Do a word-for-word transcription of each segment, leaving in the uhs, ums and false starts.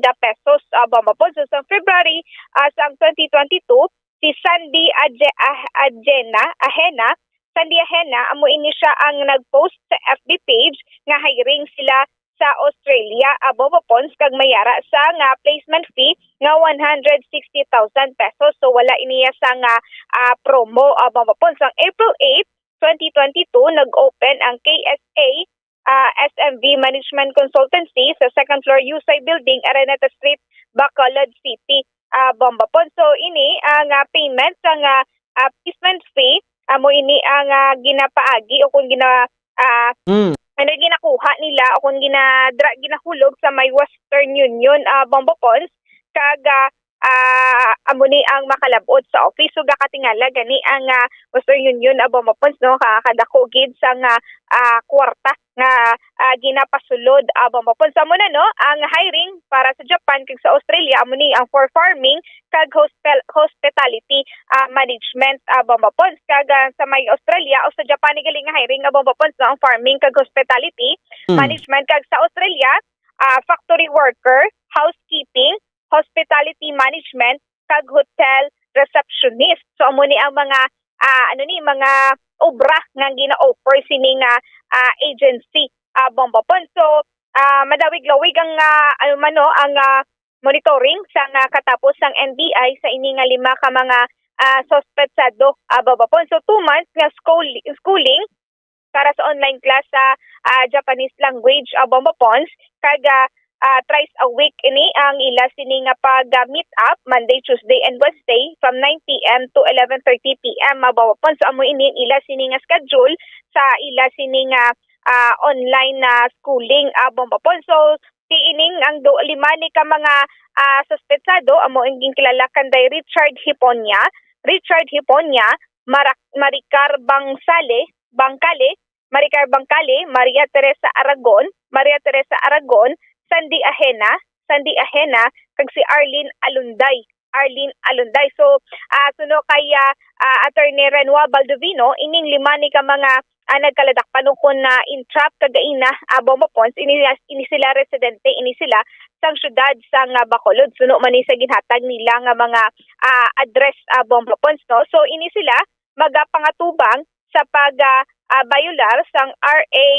pesos, ah, Bomba Pods. So, sa February, ah, sang twenty twenty-two, si Sandy Aje-, ah, Ajena, Ahena, Sandy Ahena, amo ini siya ang nag-post sa F B page nga hiring sila sa Australia, ah, Bomba Pods, kag may ara sa nga placement fee nga one hundred sixty thousand pesos. So, wala iniya sa nga, ah, promo, ah, Bomba Pods. Ang April eight, twenty twenty-two, nag-open ang K S A, ah, S M V Management Consultancy sa second floor Yusay Building, Araneta Street, Bacolod City, ah, Bomba Pods. So, ini ang, ah, payment sa nga, ah, placement fee, amo ini ang, ah, ginapaagi o kung gina-, ah, Mm. ano, ginakuha nila o kung ginadra-, ginahulog sa may Western Union, ah, Bomba Pods, kag, ah, ah, amo ni ang makalab-ot sa office. So, gakatingala gani ang, ah, Western Union, ah, Bomba Pods, no, ka-, kadako gid sa nga, ah, kwarta nga, ah, ginapasulod, ah, Bomba Pods. So, amo na, no, ang hiring para sa Japan kag sa Australia, amo ni ang for farming kag hospel-, hospitality, ah, management, ah, Bomba Pods. Kag, ah, sa may Australia o sa Japan, ni galing nga hiring, ah, Bomba Pods, no, ang farming kag hospitality Mm. management. Kag sa Australia, ah, factory worker, housekeeping, hospitality management, kag hotel receptionist. So, amo ni ang mga, ah, ano ni, mga obra nga gina-offer sini nga, ah, agency, ah, Bomba Pods. So, ah, madawig-lawig ang, ah, ano man, no, ang, ah, monitoring sa nga katapos sang N B I sa ini nga lima ka mga, ah, suspetsado, ah, Bomba Pods. So, two months nga school-, schooling para sa online class sa, ah, Japanese language, ah, Bomba Pods, kag, ah, ah, thrice a week ini ang ila sini nga pag, ah, meet up, Monday, Tuesday, and Wednesday from nine P M to eleven thirty P M, ah, Bomba Pods. So, amo ini ang ila sini nga schedule sa ila sini nga, ah, online na schooling, ah, Bomba Pods. So, si ining ang do-, lima ni ka mga, ah, suspetsado, amo ang ginkilala kanday Richard Hiponya, Richard Hiponya, Mara-, Maricar Bangsale, Bangkale, Maricar Bangkale, Maria Teresa Aragon, Maria Teresa Aragon, Sandy Ahena, Sandy Ahena, kag si Arlene Alunday, Arlene Alunday. So, ah, suno kay, ah, ah, Attorney Renwa Baldovino, ining lima ni ka mga, ah, nagkaladakpan ukon na entrap kagaina, ah, Bomba Pods, ini, ini sila residente, ini sila sang syudad sang, ah, Bacolod, suno man ni sa ginhatag nila nga mga, ah, address, ah, Bomba Pods, no? So, ini sila magapangatubang sa pag, ah, ah, bayular sang R A,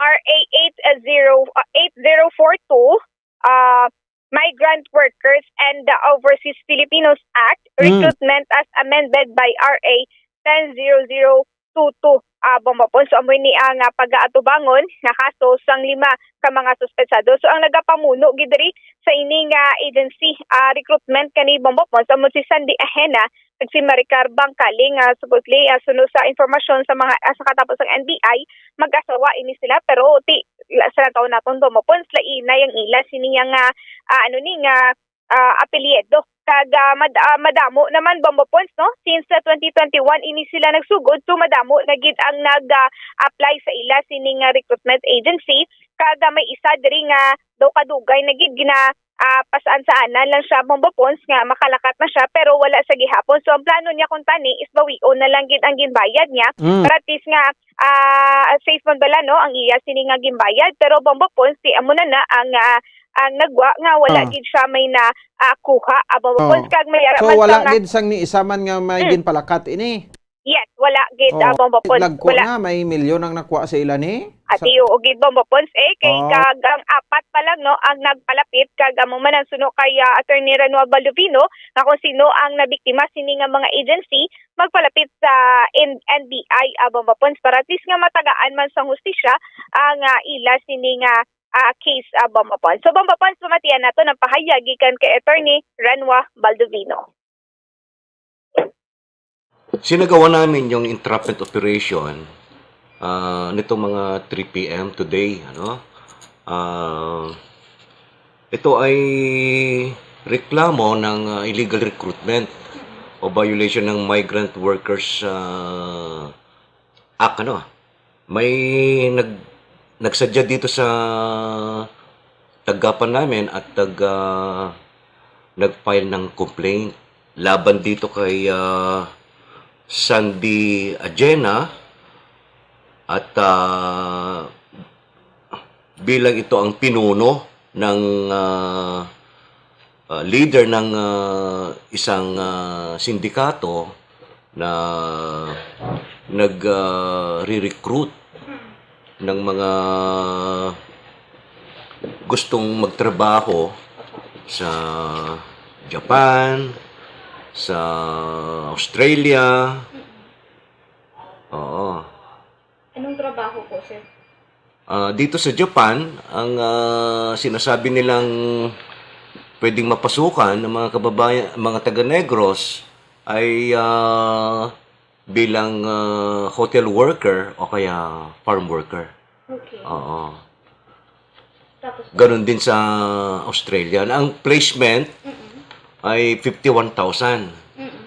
R A eight zero, ah, eight zero four two, ah, Migrant Workers and the Overseas Filipinos Act, Mm. Recruitment as amended by R A ten zero zero two two, ah, Bomba Pods. So, amo ni ang, ah, pag-aatubangon nga kaso sang lima ka mga suspetsado. So, ang nagapamuno gid diri sa ini nga agency, ah, recruitment kani Bomba Pods, amo si Sandy Ahena kag si Maricar Bangkale nga supposedly, ah, suno sa informasyon sa mga, ah, sa katapos sang N B I, mag-asawa ini sila, pero ti, la-, sa taon naton Bomba Pods, lainay ang ila sini nga, ah, ano ni nga, ah, apelyido. Kag, ah, mad-, ah, madamo naman Bomba Pods, no? Since sa twenty twenty-one ini sila nagsugod, so madamo na gid ang nag, ah, apply sa ila sini nga recruitment agency. Kag, ah, may isa diri nga daw kadugay na gid gina, ah, pasaan-saanan lang siya Bomba Pods nga makalakat na siya, pero wala sa gihapon. So, ang plano niya kuntani is bawion na lang gid ang ginbayad niya. Mm. Para at least nga, ah, safe man bala, no, ang iya sini nga ginbayad. Pero Bomba Pods, si amo na na ang, ah, ang nagwa nga wala Oh. gid siya may na, ah, kuha, ah, Bomba Oh. Pods, kag may ara So, man wala sa nga gid sang ni isa man nga may Mm. ginpalakat ini? Yes, wala gid, Oh, ah, Bomba Pods. Nagkuha Wala. na, may milyon ang nakuha sa ila ni? Ati, Sa oo gid, Bomba Pods, eh, kay Oh. kag ang apat pa lang, no, ang nagpalapit, kag amo man ang suno kay, ah, Attorney Renwa Baldovino, nga kung sino ang nabiktima sini nga mga agency, magpalapit sa N-, N B I, ah, Bomba Pods, para at least nga matagaan man sang hustisya ang, ah, ila sini nga, ah, case, ah, Bomba Pods. So, Bomba Pods, pamatian nato ang pahayag gikan kay Attorney Renwa Baldovino. Sinagawa namin yung entrapment operation, ah, nitong mga three P M today, ano? Ah, ito ay reklamo ng, ah, illegal recruitment o violation ng Migrant Workers, ah, Act, ano? May nag-, nagsadya dito sa tanggapan namin at nag-, ah, nag-file ng complaint laban dito kay, ah, Sandy Ajena at, ah, bilang ito ang pinuno ng, ah, ah, leader ng, ah, isang, ah, sindikato na nag, ah, re-recruit ng mga gustong magtrabaho sa Japan, sa Australia. Oo. Anong trabaho po, sir? Ah, dito sa Japan, ang, ah, sinasabi nilang pwedeng mapasukan ng mga kababayan, mga taga Negros ay, ah, bilang, ah, hotel worker o kaya farm worker. Okay. Oo. Tapos, Ganun din sa Australia. Na ang placement mm-mm. ay fifty-one thousand. Mm-mm.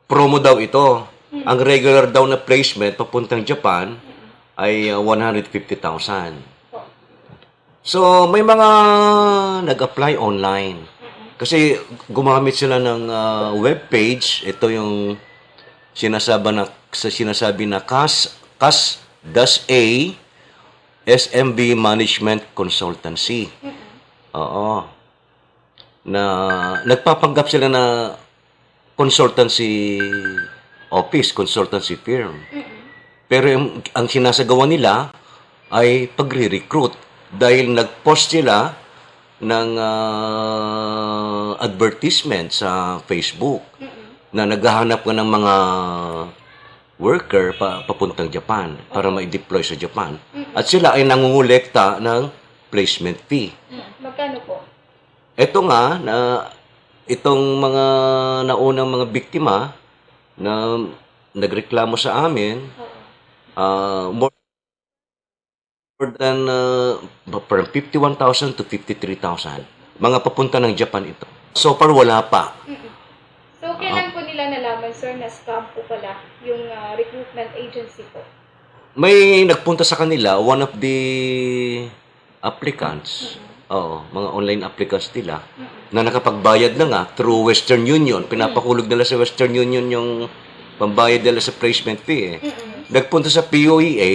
Promo daw ito. Mm. Ang regular daw na placement papuntang Japan ay, ah, one hundred fifty thousand. Po. So, may mga nag-apply online. Mm-mm. Kasi gumamit sila ng, ah, web page. Ito yung sinasaba na, sa sinasabi na kas, kas dash a S M B Management Consultancy. Mm-mm. Oo. Na nagpapanggap sila na consultancy office, consultancy firm. Mm-mm. Pero yung, ang sinasagawa nila ay pagre-recruit dahil nag-post sila ng, ah, advertisement sa Facebook Mm-mm. na naghahanap ka ng mga worker pa, papuntang Japan para ma-deploy sa Japan. Mm-mm. At sila ay nangungulekta ng placement fee. Mm. Magkano po? Ito nga, na itong mga naunang mga biktima na nagreklamo sa amin, Oo. ah, more, more than, ah, from fifty-one thousand to fifty-three thousand. Mga papunta ng Japan ito. So far, wala pa. Mm-mm. So, kailan po nila nalaman, sir, na scam po pala yung, ah, recruitment agency po? May nagpunta sa kanila, one of the applicants, oo, mga online applicants nila, na nakapagbayad na nga through Western Union. Pinapahulog nila sa Western Union yung pambayad nila sa placement fee, eh. Mm-mm. Nagpunta sa P O E A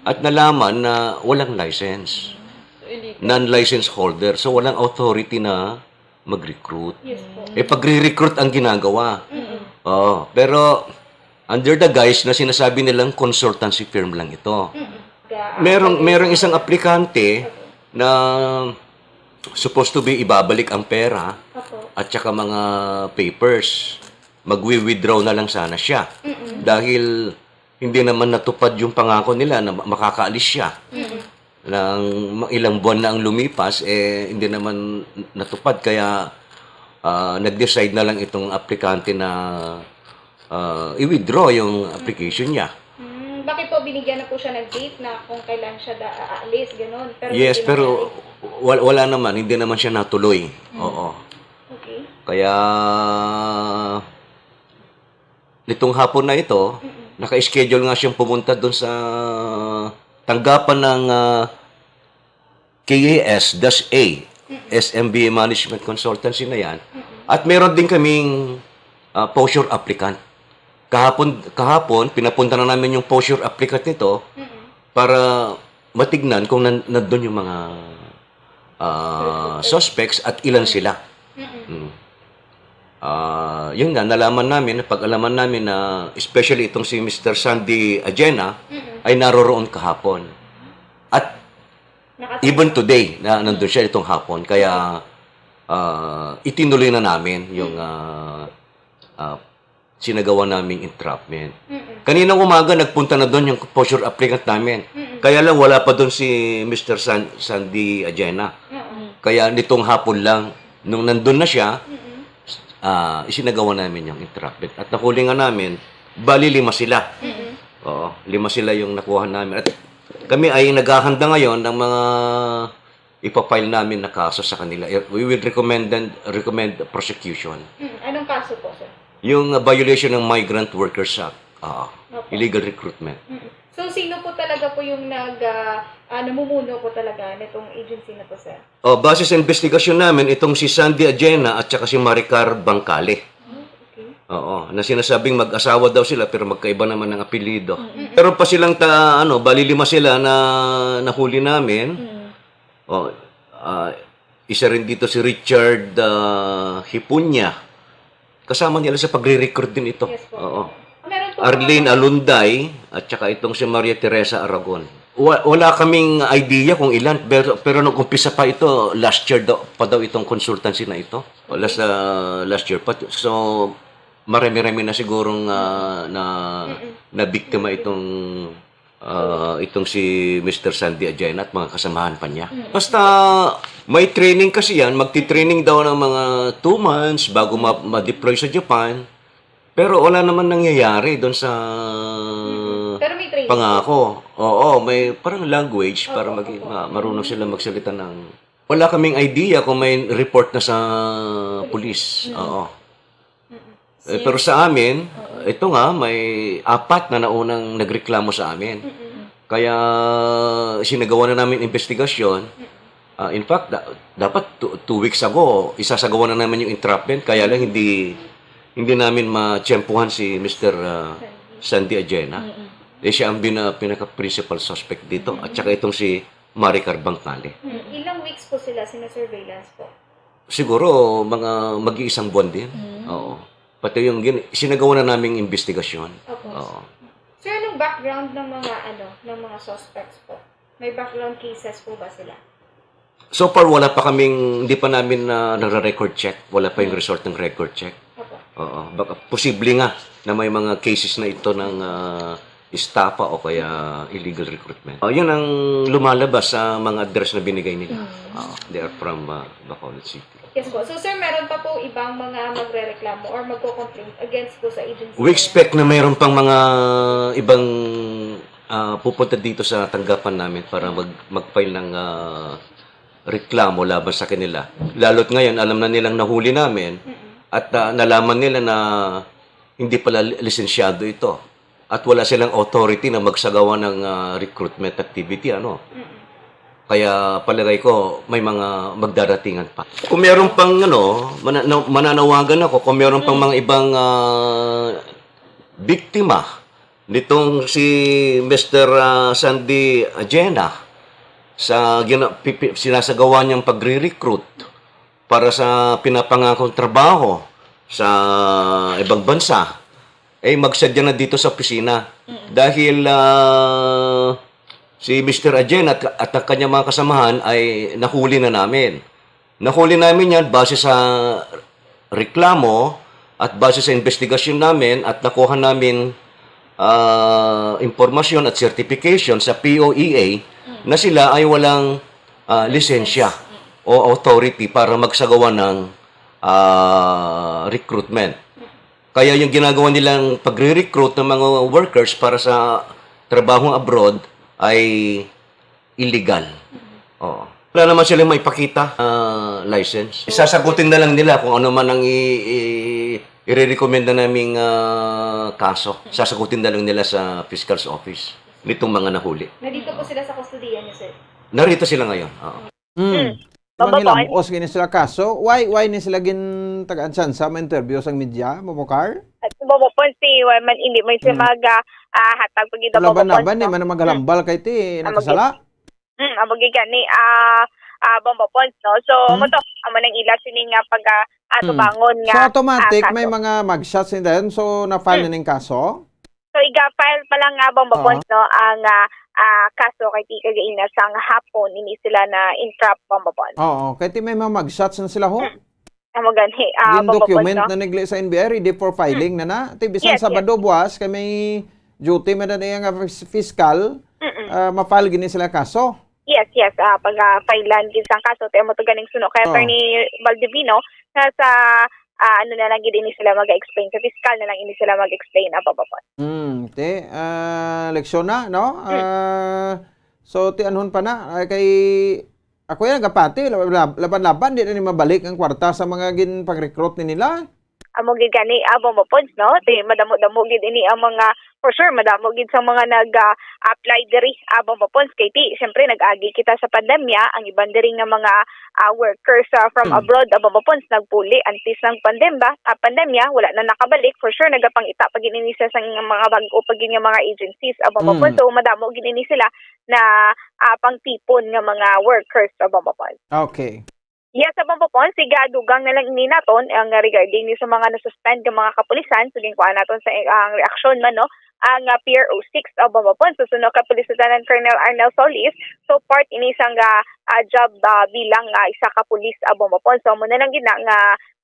at nalaman na walang license. So, illegal. Non-license holder. So, walang authority na mag-recruit. Yes po. Eh, pagre-recruit ang ginagawa. Mm-mm. Oo. Pero, under the guise na sinasabi nilang consultancy firm lang ito. Mm-mm. Ga- Merong, ah, merong isang aplikante na supposed to be ibabalik ang pera Opo. at saka mga papers. Magwi-withdraw na lang sana siya. Mm-mm. Dahil hindi naman natupad yung pangako nila na ma-, makakaalis siya. Mm-mm. Nang ma-, ilang buwan na ang lumipas, eh, hindi naman natupad. Kaya, ah, nag-decide na lang itong aplikante na, ah, i-withdraw yung application niya. Hmm, bakit po binigyan na po siya ng date na kung kailan siya da- aalis, ganun? Pero Yes, hindi pero nangyari. wal-, wala naman, hindi naman siya natuloy. Oo. Okay. Kaya nitong hapon na ito, naka-schedule nga siyang pumunta doon sa tanggapan ng, ah, K A S dash A, S M B Management Consultancy na yan. At meron din kaming, ah, posture applicant. Kahapon, kahapon, pinapunta na namin yung posture applicant nito Mm-mm. para matignan kung nan- nandun yung mga, ah, suspects at ilan sila. Mm-mm. Mm. Ah, yun nga, nalaman namin, napag-alaman namin na especially itong si Mister Sandy Ajena Mm-mm. ay naroroon kahapon. At Naka- even today, na nandun siya itong hapon. Kaya ah, itinuloy na namin yung ah, ah, sinagawa naming entrapment. Mm-mm. Kaninang umaga, nagpunta na doon yung posture applicant namin. Mm-mm. Kaya lang, wala pa doon si Mister San- Sandy Ajena. Mm-mm. Kaya nitong hapon lang, nung nandun na siya, Mm-mm. ah, isinagawa namin yung entrapment. At nahuli nga namin, bali lima sila. Mm-mm. Oo, lima sila yung nakuha namin. At kami ay naghahanda ngayon ng mga ipafile namin na kaso sa kanila. We will recommend and recommend prosecution. Mm, anong kaso po, sir? Yung uh, violation ng Migrant Workers Act. Ah, Opo. Illegal recruitment. Mm. So, sino po talaga po yung nag, ah, ah, namumuno po talaga nitong agency na to, sir? Oh, base sa investigasyon namin, itong si Sandy Ajena at saka si Maricar Bangkale. Oh, okay. Oo, na sinasabing mag-asawa daw sila pero magkaiba naman ng apelyido. Pero pa silang ta, ano, bali lima sila na nahuli namin. Mm. Oh, ah, Isa rin dito si Richard, ah, Hipunya. Kasama nila sa pagre-recruit din ito. Yes po. Oo. Meron po Arlene mga Alunday at saka itong si Maria Teresa Aragon. Wa-, wala kaming idea kung ilan, pero, pero nung umpisa pa ito, last year daw, pa daw itong consultancy na ito. Wala sa last year pa. So, marami-rami na sigurong, ah, na, Mm-mm. na biktima itong, ah, itong si Mister Sandy Ajena at mga kasamahan pa niya. Mm. Basta may training kasi yan, magti-training daw ng mga two months bago ma-, ma-deploy sa Japan. Pero wala naman nangyayari doon sa Mm-mm. Pero may training pangako. Oo, may parang language para Opo, maging opo. ma-, marunong sila magsalita ng, wala kaming idea kung may report na sa Police. Police. Mm. Oo. Mm-mm. Eh, pero Since sa amin, Oo. ito nga, may apat na naunang nagreklamo sa amin. Mm-mm. Kaya sinagawa na namin investigasyon. Mm-mm. Ah, in fact, da-, dapat two, two weeks ago, isasagawa na namin yung entrapment. Kaya lang hindi, hindi namin matiyempuhan si Mister, ah, Sandy. Sandy Ajena. Mm-mm. Eh, siya ang bina-, pinaka-principal suspect dito. At Mm-mm. saka itong si Maricar Bangkali. Mm. Ilang weeks po sila sina-surveillance po? Siguro, mga mag-iisang buwan din. Mm. Oo. Pati yung gin-, sinagawa na naming investigasyon. Opo. Oo. Sir, anong background ng mga, ano, ng mga suspects po? May background cases po ba sila? So far, wala pa kaming, hindi pa namin na nagre-record check. Wala pa yung Mm. result ng record check. Opo. Oo. Baka, posible nga na may mga cases na ito ng, ah, estafa o kaya illegal recruitment. Oh, yun ang lumalabas sa mga address na binigay nila. Mm. Oo. They are from, ah, Bacolod City. Yes po. So, sir, meron pa po ibang mga magrereklamo or magko-complain against po sa agency We na yan? expect na mayroon pang mga ibang, ah, pupunta dito sa tanggapan namin para mag-, mag-file ng, ah, reklamo laban sa kanila. Lalo't ngayon, alam na nilang nahuli namin Mm-mm. at, ah, nalaman nila na hindi pala li-, lisensyado ito at wala silang authority na magsagawa ng, ah, recruitment activity, ano. Mm-mm. Kaya palagay ko, may mga magdaratingan pa. Kung meron pang, ano, mana-, na-, mananawagan ako, kung meron pang Mm. mga ibang, ah, biktima nitong si Mister, ah, Sandy Ajena sa gina-, pi-, pi-, sinasagawa niyang pagre-recruit para sa pinapangakong trabaho sa ibang bansa, eh, magsadya na dito sa opisina. Mm. Dahil, ah, si Mister Ajen at, at ang kanyang mga kasamahan ay nahuli na namin. Nahuli namin yan base sa reklamo at base sa investigasyon namin at nakuha namin, ah, impormasyon at certification sa P O E A Mm. na sila ay walang, ah, lisensya Yes. Mm. o authority para magsagawa ng, ah, recruitment. Mm. Kaya yung ginagawa nilang pagre-recruit ng mga workers para sa trabaho abroad ay illegal. Mm. Oo. Wala naman silang maipakita, ah, license. Sasagutin na lang nila kung ano man ang i-, i-, irerekomenda naming, ah, kaso. Sasagutin na lang nila sa fiscal's office nitong mga nahuli. Nandito po sila sa kustodiya niyo, sir? Narito sila ngayon. Oo. Mm. Hmm. Baba Ibang po, ay. Hilamos gini sila kaso. Why, why ni sila gintagaan tsansa ma-interview sang media, Bobo Car? At Bobo Pons, si, why man, hindi man siya Mm. mag, ah, ah, hatag pag ito, Bobo Pons, Laban-laban, di no? man maghalambal kay ti, Amo nakasala. gid. Mm, amo gid gani, ah, ah, Bobo Pons, no? So, Mm. mo to, amo nang ila sini nga pag, ah, ah, Mm. tubangon So, nga, automatic, ah, may kaso. mga mugshots ni dayon. So, na-file Mm. na ning kaso? So, iga-file pa lang nga, Bombo Oo. Pons, no, ang, ah, ah, kaso kay ti kagaina sang hapon, ini sila na-entrap, Bombo Pons. Oo, kay ti may mga mugshots na sila, ho? Mm. Amo gani, ah, Bombo Pons, Gin-document no? na nigli sa N B I, ready for filing Mm. na na. Ti bisan Yes, yes. Sabado buwas, kay may duty man na niya nga fis-, fiscal, Mm-mm. ah, ma-file gini sila kaso. Yes, yes, ah, pag, ah, filean gid sang kaso, ti amo to ganing suno kay Oh. Attorney Baldivino, nga sa, ah, ano na lang gid ini sila mag-explain, sa fiscal na lang ini sila mag-explain, ah, Bombo Pons. Hmm, ti, ah, leksyon na, no? Hmm. Ah, so, ti anhon pa na, ah, kay ako yan, gapati, lab-, lab-, laban-laban, di na ni mabalik ang kwarta sa mga ginpag-recruit ni nila. Amo gid gani, ah, Bombo Pons, no? Ti madamo-damo gid ini ang mga, for sure, madamo gid sa mga nag, ah, apply diri, ah, Bombo Pons. Kay ti, syempre, nag-agi kita sa pandemya, ang iban diri nga mga, ah, workers, ah, from Hmm. abroad, ah, Bombo Pons, nagpuli antes ng pandemya, ah, pandemya, wala na nakabalik. For sure, nagapangita pa gid ini sa, sa mga bag-o pa gid nga mga agencies, ah, Bombo Hmm. Pons. So, madamo gid ini sila na, ah, pangtipon nga mga workers, ah, Bombo Pons. Okay. Yes, sa Bombo Pons, sige, dugang na lang ini naton ang regarding ni sa mga nasuspend nga mga kapulisan. So, ginkuha naton sa ang reaksyon man, no, ang ah, Pier O six sa Bombo Pons. So, suno ka Police Lieutenant Colonel Arnel Solis. So, part ini sang ah, ah, job ah, bilang ah, isa ka pulis sa Bombo Pons. So, muna lang gina nga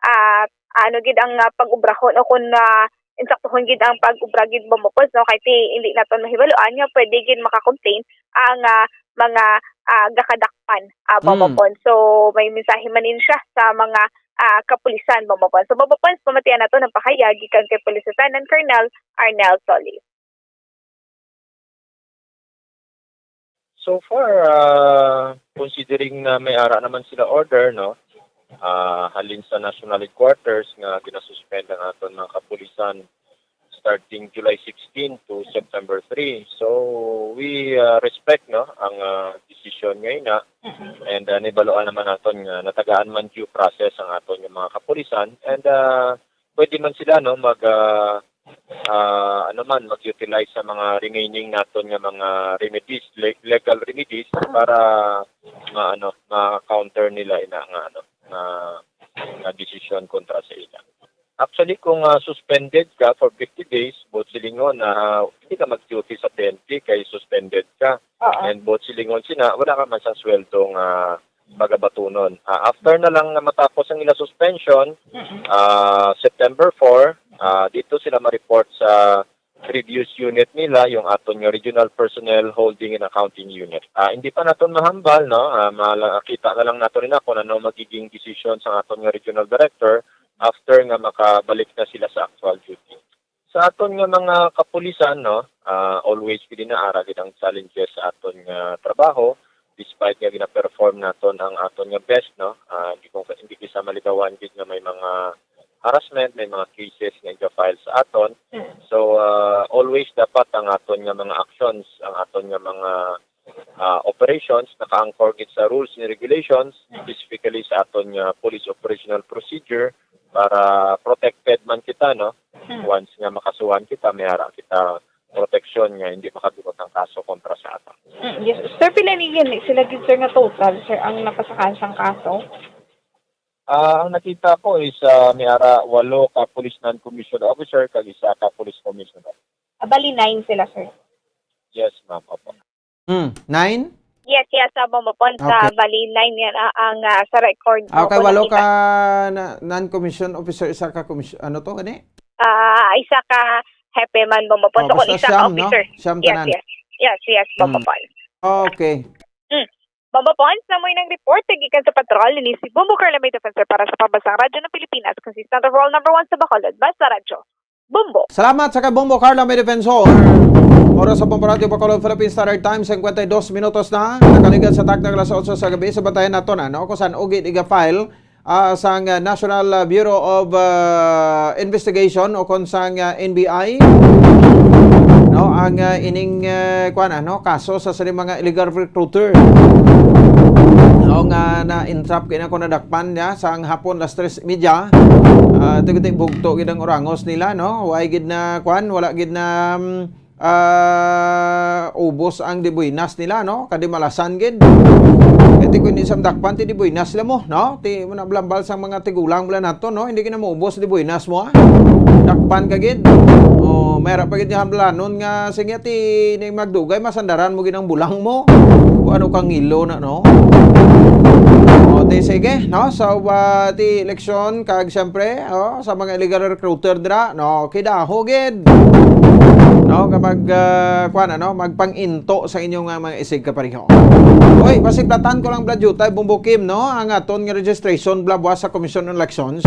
ah, ano gid ang ah, pag-ubrahon o kung ah, insaktuhon gid ang pag-ubra gid, Bombo Pons, no? Kay ti, hindi naton mahibaluan nga pwede gid maka-complain ang ah, mga ah, gakadakpan, ah, Bombo Mm. Pons. So, may mensahe man din siya sa mga ah, kapulisan, Bombo Pons. So, Bombo Pons, pamatian nato ng pahayag gikan kay Police Lieutenant Colonel Arnel Solis. So far, ah, considering na may ara naman sila order, no? Ah, halin sa National Headquarters nga ginasuspend ang aton mga kapulisan starting July sixteen to September three. So, we ah, respect, no, ang ah, desisyon nga ina. Mm-mm. And ah, nibaluan naman naton nga natagaan man due process ang aton nga mga kapulisan. And ah, pwede man sila, no, mag ah, ah, ano man, mag-utilize sa mga remaining naton nga mga remedies, le- legal remedies para ma ano, ma-counter nila ina nga ano, nga, nga desisyon kontra sa ila. Actually, kung ah, suspended ka for fifty days, buot silingon na hindi ka mag-duty sa P N P kay suspended ka. Oo. And buot silingon sina, wala ka man sang sweldo nga pagabatunon. Ah, after na lang nga matapos ang ila suspension, Mm-mm. ah, September four, ah, dito sila ma-report sa previous unit nila, yung aton nga Regional Personnel Holding and Accounting Unit. Ah, hindi pa naton mahambal, no? Ah, makita na lang nato rin kung ano magiging desisyon sa aton nga Regional Director after nga makabalik na sila sa actual duty. Sa aton nga mga kapulisan, no, ah, always gid na ara gid ang challenges sa aton nga trabaho, despite nga gina-perform naton ang aton nga best, no. Ah, di ko hindi kita maligawan gid nga may mga harassment, may mga cases nga i-file sa aton. Mm. So, ah, always dapat ang aton nga mga actions, ang aton nga mga ah, operations naka-anchor gid sa rules and regulations, specifically sa aton nga police operational procedure para protected man kita, no? Hmm. Once nga makasuhan kita, may ara kita proteksyon nga hindi makadungog ang kaso kontra sa aton. Hmm, yes. Sir, pila ni gani sila gid, sir, nga total, sir, ang napasakaan sang kaso? Ah, ang nakita ko is ah, may ara walo ka police non-commissioned officer kag isa ka police commissioner. Ah, bali nine sila, sir. Yes, ma'am. Opo. Hmm, nine? Yes, yes, sa Bombo Pons, sa Okay. Bali nine yan, ah, ang ah, sa record. Ah, okay, Opo, walo nakita. Ka na, non-commissioned officer, isa ka commission, ano to, gani? Ah, isa ka hepe man, Bombo Pons. Oh, So, kung basta isa ka siyam, no? Officer. Siyam Yes, tanan. Yes, yes, yes, Bombo Hmm. Pons. Okay. Hmm. Bombo Pons, na mo'y nang report, gikan sa patrol, ni si Bombo Carla May Defensor para sa Pambansang Radyo ng Pilipinas, consistent of all number one sa Bacolod, basta radyo. Bombo. Salamat sa kay Bombo Carla May Defensor. Oras sa Bombo Radyo Bacolod, Philippine Standard Time, cincuenta y dos minutos na. Nakaligad sa takna alas otso sa gabi. Sa bantayan nato na, no? Kung saan ugi iga-file ah, sang ah, National ah, Bureau of ah, Investigation o kung sang ah, N B I, no? Ang ah, ining ah, kuwan, ano, kaso sa sining mga illegal recruiter. No, nga na-entrap kina ko nadakpan niya sa ang hapon las tres y media. Ah, tigti bugto gid ang orangos nila, no? Way gid na, kwan, wala gid na, mm, ah, ubos ang dibuinas nila, no? Kadi malasan gid. Kay ti kung di sa dakpan, ti dibuinas sila mo, no? Ti mo na blambal sa mga tigulang bala nato, no? Hindi gid na maubos dibuinas mo, ah. Dakpan ka gid. Oh, mayra pa gid nga hambalanon nga, sige, ti ni magdugay, masandaran mo gid ang bulang mo. Kung ano kang ngilo na, no? O, di sige, no? So, ah, ti eleksyon, kag siyempre, oh, sa mga illegal recruiter dira, no? Kidaho gid. No? Kapag, ah, kuwan, ano, magpang-into sa inyong ah, mga isig kapareho. Oy, pasiplatan ko lang, Bla Jutay, Bumbo Kim, no? Ang aton nga registration, bla, buwas sa Commission on Elections.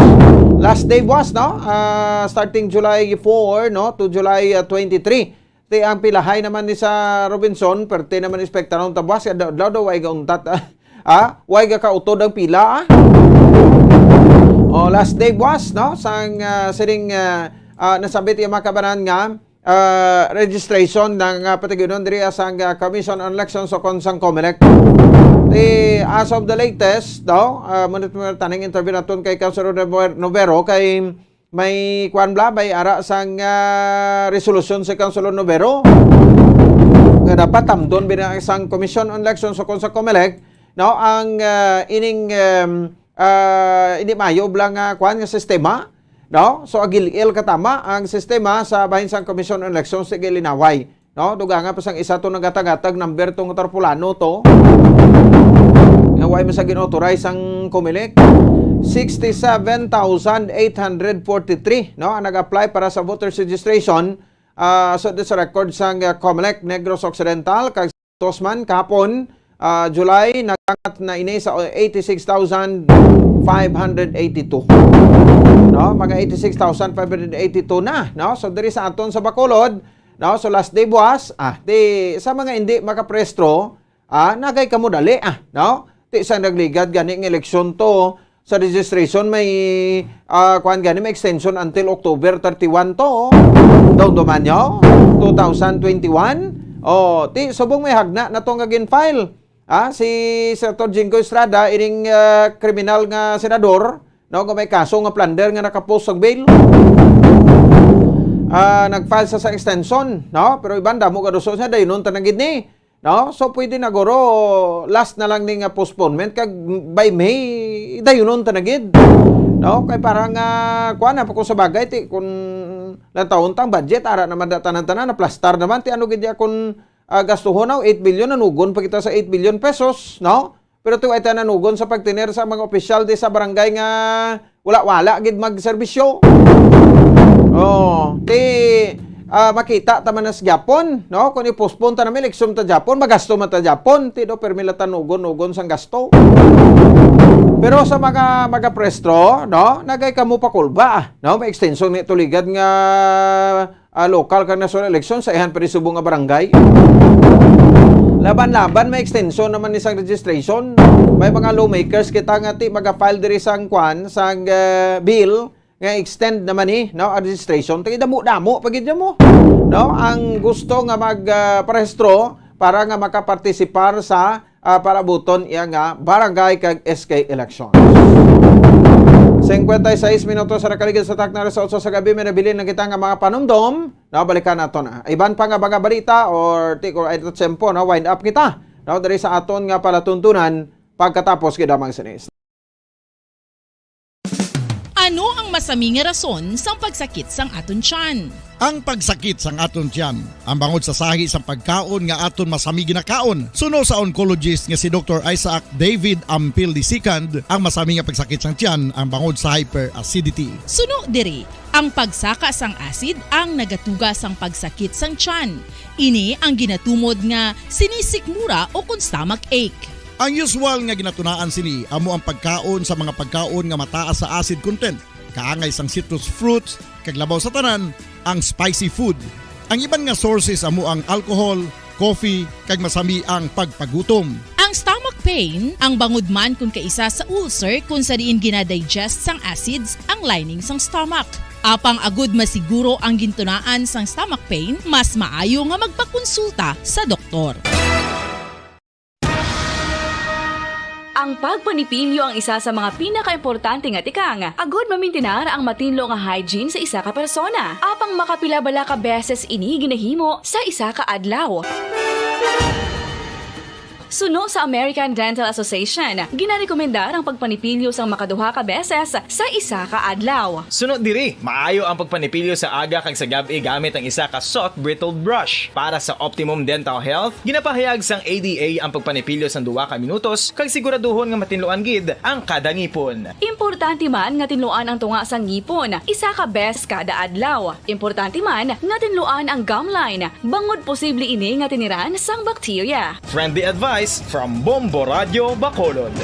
Last day buwas, no? Ah, starting July four, no, to July ah, twenty-three. Ti ang pilahay naman ni sa Robinson, perte naman inspektaron ta buwas, adlaw-adlaw daw, way gauntat, ah. Ah, way ga kautod ang pila, ah. Oh, last day buwas, no? Sang ah, sining ah, ah, nasabit yung mga kabanan nga ah, registration ng ah, patiginon diri sa ah, Commission on Elections o kon sang Comelec. Ti, as of the latest, no? Ah, munit mo taning interview naton kay Councilor Nover- Novero kay may kuan bla, may ara sang ah, resolution si Councilor Novero nga dapat tamdon bina sang Commission on Elections o kon sa Comelec, no, ang ah, ining um, ah, hindi maayo bala nga, kuwan, nga sistema, no? So, agil-il katama ang sistema sa bahin sang Commission on Elections, sige, linaway, no? Dugangan pa sang isa to naghatag-hatag number to nga tarpulano to. Nga way man sa gin-authorize ang Comelec. Sixty-seven thousand eight hundred forty-three, no, ang nag-apply para sa voters registration, ah, so, sa record sang, ah, Comelec Negros Occidental, kag Tosman kahapon, ah, July, nagangat na ini sa eighty-six thousand five hundred eighty-two. No, mga eighty-six thousand five hundred eighty-two na, no? So, diri sa aton sa Bacolod, no? So, last day buwas, ah, di, sa mga hindi makaprehistro, ah, nagay kamo dali, ah, no? Di sa nagligad gani nga eleksyon to, sa registration may, ah, kuwan gani, may extension until October thirty-one to, oh. Daw duman nyo, two thousand twenty-one. Oh, ti, subong may hagna na to nga gin-file. Ah, si Senator Jinggoy Estrada, ining, ah, kriminal nga senador, no, nga may kaso nga plunder nga nakapost sa bail. Ah, nag-file sa, sa extension, no? Pero iban damo kaduso siya, dayunon ta na gid ni. No? So, pwede na guro, last na lang ni nga postponement, kag by May, dayunon ta na gid. No? Kay para nga, kuha na pa kung sa bagay, ti, kung lantawon tang budget, ara naman da tanan-tanan, naplastar naman, ti ano gid ya kung, ah, gastuhon na, eight billion, nanugon pa kita sa eight billion pesos, no? Pero ti, ay ta nanugon sa pagtener sa mga opisyal di sa barangay nga wala-wala gid magserbisyo. Oh, ti, ah, makita ta man na sa Japon, no? Kung i-postpone ta naman, eleksyon ta Japon, magasto man ta Japon, ti do, permi la ta nugon-nugon sang gasto. Pero sa mga, mga prestro, no? Nagay kamo pa kulba, no? May extension ni tuligad nga, ah, local kag national election sa ihan pa ni subong nga barangay. Laban-laban, may extension naman ni sang registration. May mga lawmakers kita nga ti maga-file diri sang kwan, sang, eh, bill nga extend naman ni, no, ang registration. Ti damo-damo pa gid mo, no, ang gusto nga mag, ah, parehistro para nga makapartisipar sa, ah, para buton iya nga barangay kag S K elections. Cincuenta y seis minutos sa nakaligid sa takna alas otso sa gabi, may nabilin na kita nga mga panumdom. No, balikan nato na iban pa nga mga balita or ti ko ay tiyempo, no, wind up kita, no, diri sa aton nga palatuntunan pagkatapos gid lamang sini. Ano ang masami nga rason sang pagsakit sang aton tiyan? Ang pagsakit sang aton tiyan, ang bangod sa sahi sang pagkaon nga aton masami ginakaon. Suno sa oncologist nga si Doktor Isaac David Ampil the second, ang masami nga pagsakit sang tiyan ang bangod sa hyperacidity. Suno diri, ang pagsaka sang acid ang nagatuga sang pagsakit sang tiyan. Ini ang ginatumod nga sinisikmura o kon stomach ache. Ang usual nga ginatunaan sini amo ang pagkaon sa mga pagkaon nga mataas sa acid content, kaangay sang citrus fruits, kag labaw sa tanan, ang spicy food. Ang iban nga sources amo ang alcohol, coffee, kag masami ang pagpagutom. Ang stomach pain, ang bangod man kon kaisa sa ulcer kon sa diin ginadigest sang acids ang lining sang stomach. Apang agud masiguro ang gintunaan sang stomach pain, mas maayo nga magpakonsulta sa doktor. Ang pagpanipilyo ang isa sa mga pinakaimportante nga tikang agud mamintinar ang matinlo nga hygiene sa isa ka persona. Apang makapila bala ka beses ini ginahimo sa isa ka adlaw? Suno sa American Dental Association, ginarekomendar ang pagpanipilyo sang makaduha ka beses sa isa ka adlaw. Suno diri, maayo ang pagpanipilyo sa aga kag sa gab-i gamit ang isa ka soft bristled brush. Para sa optimum dental health, ginapahayag sang A D A ang pagpanipilyo sang duha ka minutos kag siguraduhon nga matinluan gid ang kada ngipon. Importante man nga tinluan ang tunga sang ngipon isa ka bes kada adlaw. Importante man nga tinluan ang gum line, bangod posible ini nga tiniran sang bakterya. Friendly advice from Bombo Radio Bacolod.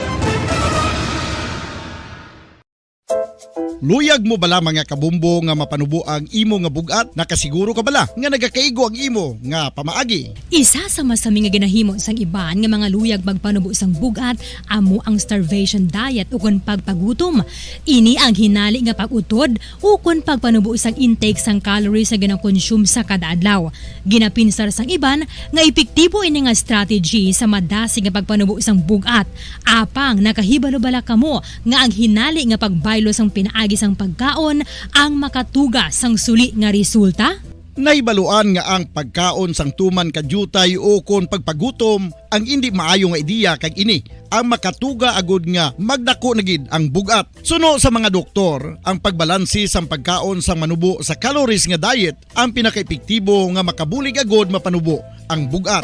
Luyag mo bala, mga kabombo, nga mapanubo ang imo nga bug-at? Nakasiguro ka bala nga nagakaigo ang imo nga pamaagi? Isa sa masami nga ginahimo sang iban nga mga luyag magpanubo sang bug-at amo ang starvation diet ukon pagpagutom. Ini ang hinali nga pag-utod ukon pagpanubo sang intake sang calories nga ginakonsume sa kada adlaw. Ginapinsar sang iban nga epektibo ini nga strategy sa madasig nga pagpanubo sang bug-at. Apang nakahibalo bala kamo nga ang hinali nga pagbaylo sang pinaagi sang pagkaon ang makatuga sang suli nga resulta? Nahibaluan nga ang pagkaon sang tuman ka diutay ukon pagpagutom ang indi maayo nga ideya, kag ini ang makatuga agud nga magdako na gid ang bug-at. Suno sa mga doktor, ang pagbalanse sang pagkaon sang manubo sa calories nga diet ang pinakaepektibo nga makabulig agud mapanubo ang bug-at.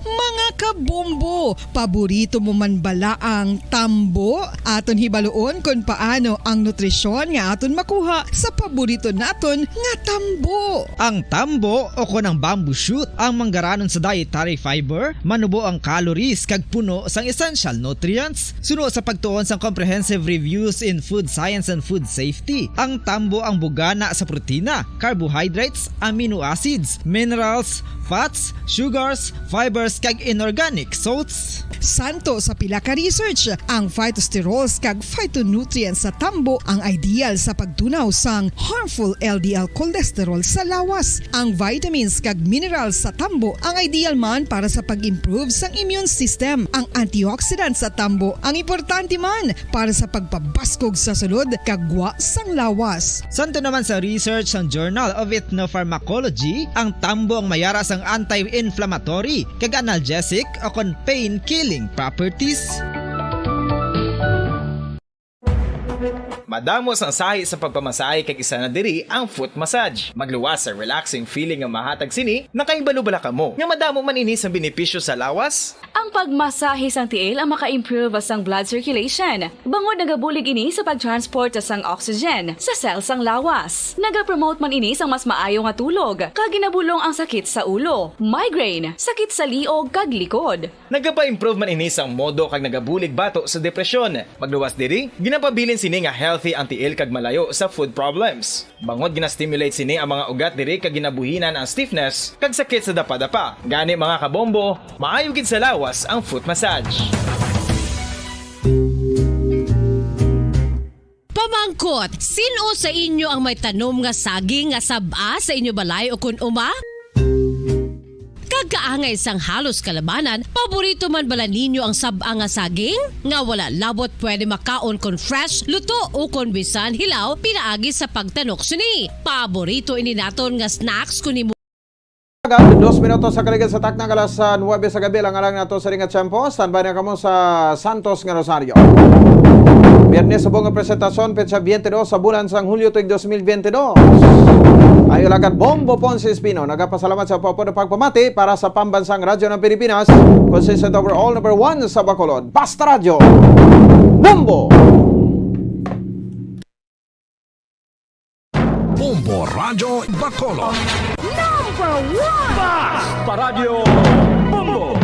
Mga kabombo, paborito mo man bala ang tambo? Aton hibaluon kon paano ang nutrisyon nga aton makuha sa paborito naton nga tambo. Ang tambo, o kon ang bamboo shoot, ang manggaranon sa dietary fiber, manubo ang calories kag puno sang essential nutrients. Suno sa pagtuon sang Comprehensive Reviews in Food Science and Food Safety, ang tambo ang bugana sa protina, carbohydrates, amino acids, minerals, fats, sugars, fibers, kag inorganic salts. Santo sa pila ka research, ang phytosterols kag phytonutrients sa tambo ang ideal sa pagtunaw sang harmful L D L cholesterol sa lawas. Ang vitamins kag minerals sa tambo ang ideal man para sa pag-improve sang immune system. Ang antioxidants sa tambo ang importante man para sa pagpabaskog sa sulod kag gwa sang lawas. Santo naman sa research sang Journal of Ethnopharmacology, ang tambo ang mayara sang anti-inflammatory kag analgesic o kon pain-killing properties. Madamo sang sahi sa pagpamasahe, kag isa na diri ang foot massage. Magluwas sa relaxing feeling nga mahatag sini. Nakahibalo bala kamo nga madamo man ini sang benepisyo sa lawas? Ang pagmasahe sang tiil ang maka-improve sang blood circulation, bangod nagabulig ini sa pag-transport sang oxygen sa cell sang lawas. Nagapromote man ini sang mas maayo nga tulog, kag ginabulong ang sakit sa ulo, migraine, sakit sa liog, kag likod. Nagapa-improve man ini sang modo kag nagabulig bato sa depresyon. Magluwas diri, ginapabilin sini nga healthy ang tiil kag malayo sa foot problems. Bangod gina-stimulate sini ang mga ugat diri kag ginabuhinan ang stiffness kag sakit sa dapadapa. Gani, mga kabombo, maayo gid sa lawas ang foot massage. Pamangkot, sin-o sa inyo ang may tanom nga saging nga sab-a sa inyo balay o kon uma? Kag kaangay sang halos kalabanan, paborito man bala ninyo ang sab-a nga saging? Nga wala labot pwede makaon kon fresh, luto, o kon bisan hilaw, pinaagi sa pagtanok sini. Paborito ini naton nga snacks kon himo Agad, dos minutos sa kaligid sa takna nga alas, ah, nuwebe sa gabi, lang-alang nato sa ring nga tiyempo. Standby na kamo sa Santos nga Rosario. Biyernes subong nga presentasyon, petsa twenty-two sa bulan sang Hulyo tuig dos mil twenty-two. Ayo lang, Bombo Ponce Espino, nagapasalamat sa pagpapamati para sa Pambansang Radyo ng Pilipinas, consistent overall number one sa Bacolod. Basta Radyo, Bombo! Bombo Radyo Bacolod. Number one! Basta Radyo Bombo!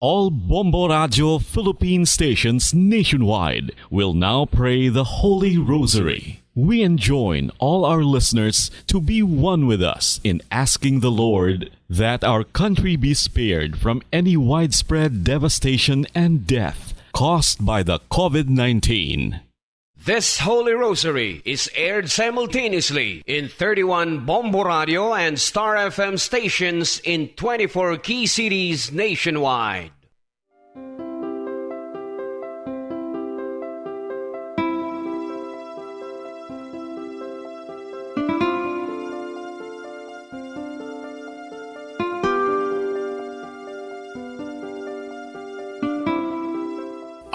All Bombo Radyo Philippine stations nationwide will now pray the Holy Rosary. We enjoin all our listeners to be one with us in asking the Lord that our country be spared from any widespread devastation and death caused by the COVID nineteen. This Holy Rosary is aired simultaneously in thirty-one Bombo Radio and Star F M stations in twenty-four key cities nationwide.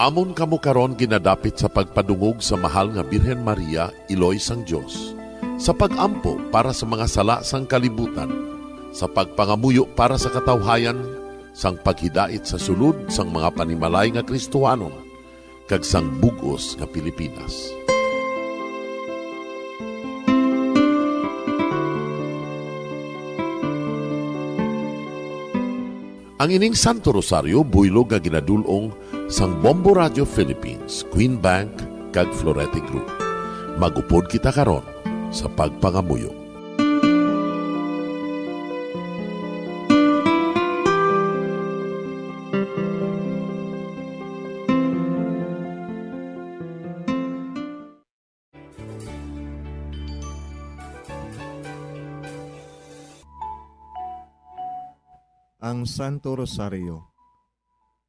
Amon kamo karon ginadapit sa pagpadungog sa Mahal nga Birhen Maria, Iloy sang Dios, sa pag-ampo para sa mga sala sang kalibutan, sa pagpangamuyo para sa katawhayan, sang paghidait sa sulod sang mga panimalay nga Kristohanon, kag sang bug-os nga Pilipinas. Ang ining Santo Rosario buylog nga ginadul-ong sang Bombo Radio Philippines, Queen Bank, kag Florete Group. Mag-upod kita karon sa pagpangamuyo. Ang Santo Rosario.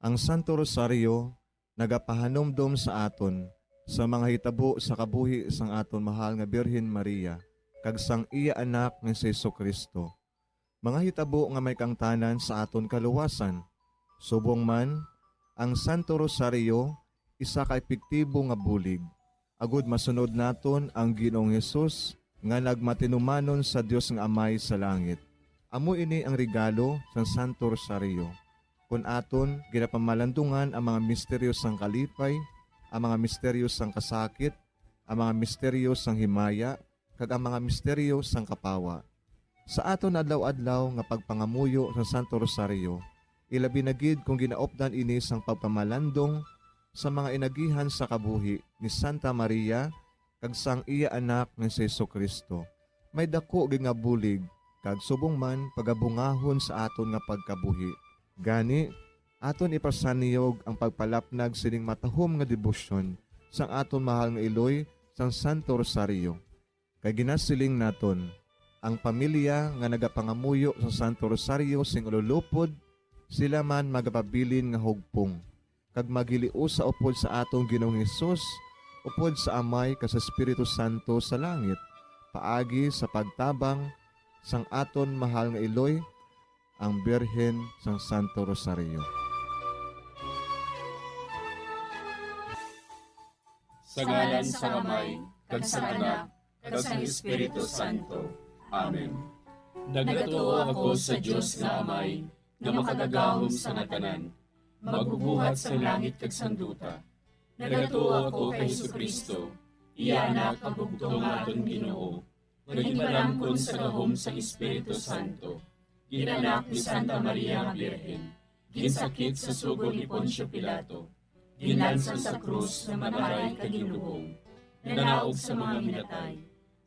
Ang Santo Rosario nagapahanumdom sa aton sa mga hitabo sa kabuhi sang aton mahal nga Birhen Maria kag sang iya Anak nga si Jesu-Cristo, mga hitabo nga may kaangtanan sa aton kaluwasan. Subong man, ang Santo Rosario isa ka epektibo nga bulig agod masunod naton ang Ginoong Hesus nga nagmatinumanon sa Dios nga Amay sa langit. Amo ini ang regalo sang Santo Rosario. Kon aton ginapamalandungan ang mga misteryo sang kalipay, ang mga misteryo sang kasakit, ang mga misteryo sang himaya, kag ang mga misteryo sang kapawa. Sa aton adlaw-adlaw nga pagpangamuyo sa Santo Rosario, ilabi na gid kon ginaupdan ini sang pagpamalandong sa mga inagihan sa kabuhi ni Santa Maria kag sang iya Anak nga si Jesu-Cristo, may daku gid nga bulig kag subong man pagabungahon sa aton nga pagkabuhi. Gani, aton ipasanyog ang pagpalapnag sining matahom nga debosyon sang aton mahal nga iloy sang Santo Rosario. Kay ginasiling naton, ang pamilya nga nagapangamuyo sa Santo Rosario sing ululupod, sila man magapabilin nga hugpong, kag maghiliusa upod sa aton Ginoong Hesus, upod sa Amay kag sa Espiritu Santo sa langit, paagi sa pagtabang sang aton mahal nga iloy, ang Birhen sang Santo Rosario. Sa ngalan sang Amay, kag sang Anak, kag sang Espiritu Santo. Amen. Nagatuo ako sa Dios nga Amay, nga makagagahom sa nga tanan, magbubuhat sang langit kag sang duta. Nagatuo ako kay Jesu-Cristo, iya Anak, ang bugtong nga aton Ginoo, nga ginpalangkon sa gahom sang Espiritu Santo, ginanak ni Santa Maria nga Birhen, ginsakit sa sugo ni Poncio Pilato, ginlansang sa krus, namatay kag ginlubong, nanaog sa mga minatay.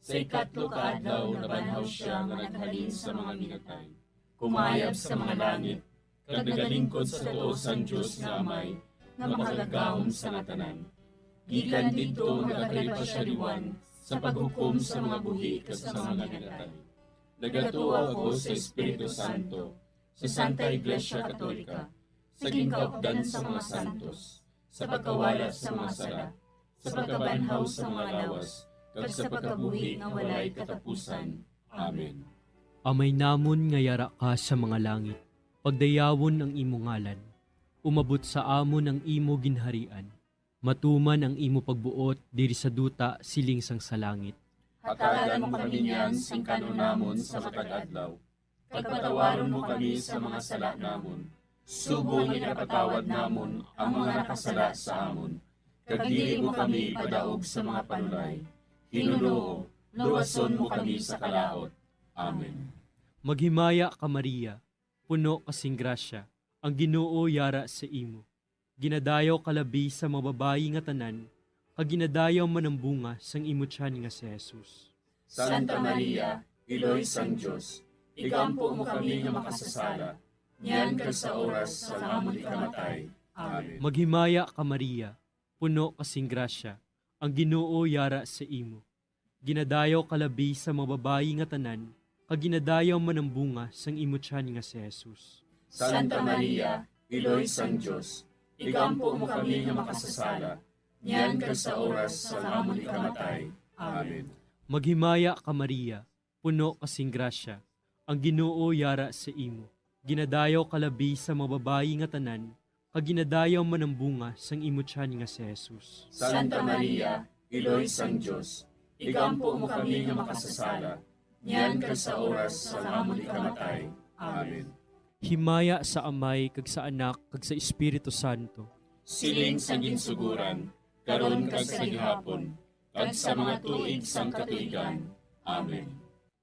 Sa ikatlo ka adlaw nabanhaw sia nga naghalin sa mga minatay, kumayab sa mga langit, kag nagalingkod sa tuo sang Dios nga Amay, nga makagagahom sa nga tanan. Gikan didto nagakalipa sia liwan sa paghukom sa mga buhi kag sa mga minatay. Nagatuo ako sa Espiritu Santo, sa Santa Iglesia Katolika, sa ginkaupdan sa mga santos, sa pagkawala sa mga sala, sa pagkabanhaw sa mga lawas, kag sa pagkabuhi nga walay katapusan. Amen. Amay namon nga yara ka sa mga langit, pagdayawon ang imo ngalan. Umabot sa amon ang imo ginharian. Matuman ang imo pagbuot diri sa duta siling sang sa langit. Hatagan mo kami niyan sing kanon namon sa matag adlaw. Kag patawaron mo kami sa mga sala namon, subong nga ginapatawad namon ang mga nakasala sa amon. Kag dili mo kami ipadaog sa mga panulay. Hinunoo, luwason mo kami sa kalaut. Amen. Maghimaya ka, Maria, puno ka sing grasya, ang Ginoo yara sa imo. Ginadayaw ka labi sa mga babayi nga tanan, kag ginadayaw man ang bunga sang imo tiyan nga si Jesus. Santa Maria, Iloy sang Dios, igampo mo kami nga makasasala, niyan kag sa oras sang amon ikamatay. Amen. Maghimaya ka, Maria, puno ka sing grasya, ang Ginoo yara sa imo. Ginadayaw ka labi sa mga babayi nga tanan, kag ginadayaw man ang bunga sang imo tiyan nga si Jesus. Santa Maria, Iloy sang Dios, igampo mo kami nga makasasala, niyan kag sa oras sang amon ikamatay. Amen. Maghimaya ka, Maria, puno ka sing grasya, ang Ginoo yara sa imo. Ginadayaw ka labi sa mga babayi nga tanan, kag ginadayaw man ang bunga sang imo tiyan nga si Jesus. Santa Maria, Iloy sang Dios, igampo mo kami nga makasasala, niyan kag sa oras sang amon ikamatay. Amen. Himaya sa Amay, kag sa Anak, kag sa Espiritu Santo. Siling sa ginsuguran, karon kag sa gihapon, kag sa mga tuig sang katuigan. Amen.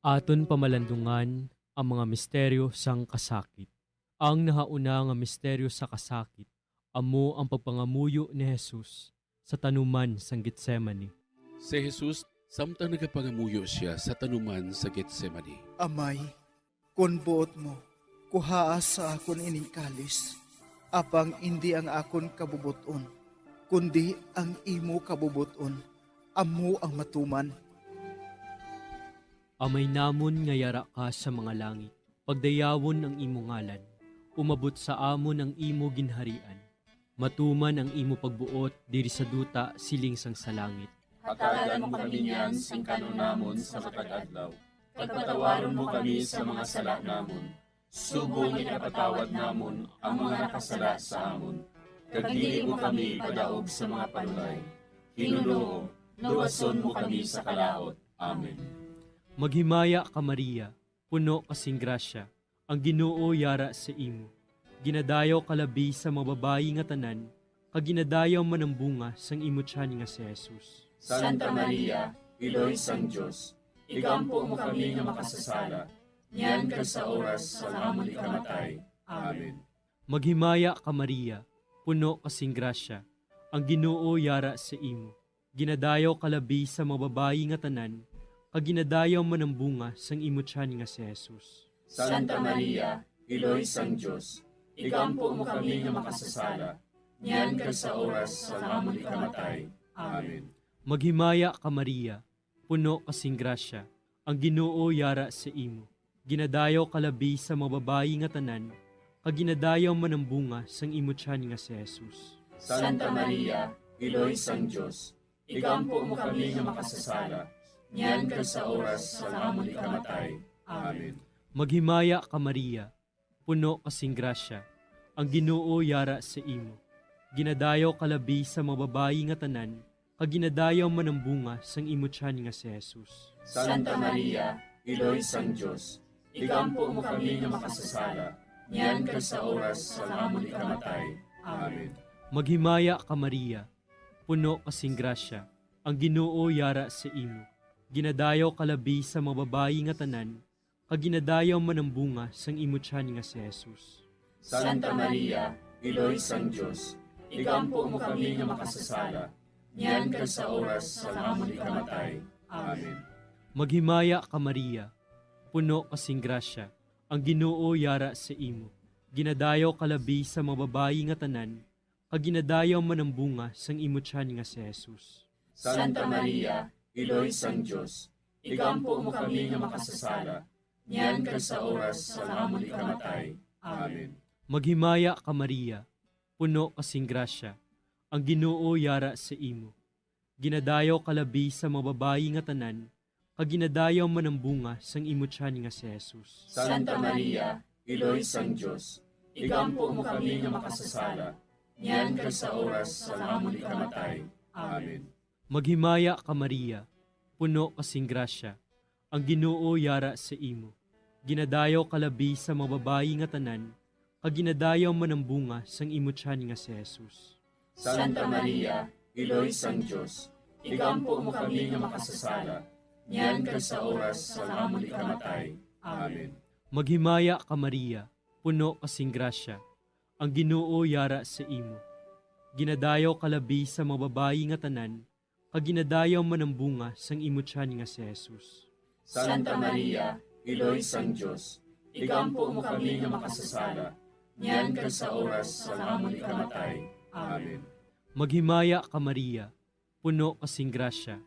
Aton pamalandungan ang mga misteryo sang kasakit. Ang nahauna nga misteryo sa kasakit amo ang pagpangamuyo ni Jesus sa tanuman sang Getsemani. Si Jesus, samtang nagapangamuyo sia sa tanuman sa Getsemani. Amay, kon buot mo, kuhaa sa akon ining kalis. Apang indi ang akon kabubot-on, kundi ang imo kabubot-on, amo ang matuman. Amay namon nga yara ka sa mga langit, pagdayawon ang imo ngalan. Umabot sa amon ang imo ginharian. Matuman ang imo pagbuot diri sa duta siling sang sa langit. Hatagan mo kami niyan sing kanon namon sa matag adlaw, kag patawaron mo kami sa mga sala namon, subong nga ginapatawad namon ang mga nakasala sa amon, kag dili mo kami ipadaog sa mga panulay. Ginoo, luwason mo kami sa kalaut. Amen. Maghimaya ka, Maria, puno ka sing grasya, ang Ginoo yara sa imo. Ginadayaw ka labi sa mga babayi nga tanan, kag ginadayaw man ang bunga sang imo tiyan nga si Jesus. Santa Maria, Iloy sang Dios, igampo mo kami nga makasasala, niyan kag sa oras sang amon ikamatay. Amen. Maghimaya ka, Maria, puno ka sing grasya, ang Ginoo yara sa imo. Ginadayaw ka labi sa mga babayi nga tanan, kag ginadayaw man ang bunga sang imo tiyan nga si Jesus. Santa Maria, Iloy sang Dios, igampo mo kami nga makasasala, niyan kag sa oras sang amon ikamatay. Amen. Maghimaya ka, Maria, puno ka sing grasya, ang Ginoo yara sa imo. Ginadayaw ka labi sa mga babayi nga tanan, kag ginadayaw man ang bunga sang imo tiyan nga si Jesus. Santa Maria, Iloy sang Dios, igampo mo kami nga makasasala, niyan kag sa oras sang amon ikamatay. Amen. Maghimaya ka, Maria, puno ka sing grasya, ang Ginoo yara sa imo. Ginadayaw ka labi sa mga babayi nga tanan, kag ginadayaw man ang bunga sang imo tiyan nga si Jesus. Santa Maria, Iloy sang Dios, igampo mo kami nga makasasala, niyan kag sa oras sang amon ikamatay. Amen. Maghimaya ka, Maria, puno ka sing grasya, ang Ginoo yara sa imo. Ginadayaw ka labi sa mga babayi nga tanan, kag ginadayaw man ang bunga sang imo tiyan nga si Jesus. Santa Maria, Iloy sang Dios, igampo mo kami nga makasasala, niyan kag sa oras sang amon ikamatay. Amen. Maghimaya ka, Maria, puno ka sing grasya, ang Ginoo yara sa imo. Ginadayaw ka labi sa mga babayi nga tanan, kag ginadayaw man ang bunga sang imo tiyan nga si Jesus. Santa Maria, Iloy sang Dios, igampo mo kami nga makasasala, niyan kag sa oras sang amon ikamatay. Amen. Maghimaya ka, Maria, puno ka sing grasya, ang Ginoo yara sa imo. Ginadayaw ka labi sa mga babayi nga tanan, kag ginadayaw man ang bunga sang imo tiyan nga si Jesus. Santa Maria, Iloy sang Dios, igampo mo kami nga makasasala, niyan kag sa oras sang amon ikamatay. Amen. Maghimaya ka, Maria, puno ka sing grasya, ang Ginoo yara sa imo. Ginadayaw ka labi sa mga babayi nga tanan, kag ginadayaw man ang bunga sang imo tiyan nga si Jesus. Santa Maria, Iloy sang Dios, igampo mo kami nga makasasala, niyan kag sa oras sang amon ikamatay. Amen. Maghimaya ka, Maria, puno ka sing grasya, ang Ginoo yara sa imo. Ginadayaw ka labi sa mga babayi nga tanan, kag ginadayaw man ang bunga sang imo tiyan nga si Jesus. Santa Maria, Iloy sang Dios, igampo mo kami nga makasasala, niyan kag sa oras sang amon ikamatay. Amen. Maghimaya ka, Maria, puno ka sing grasya,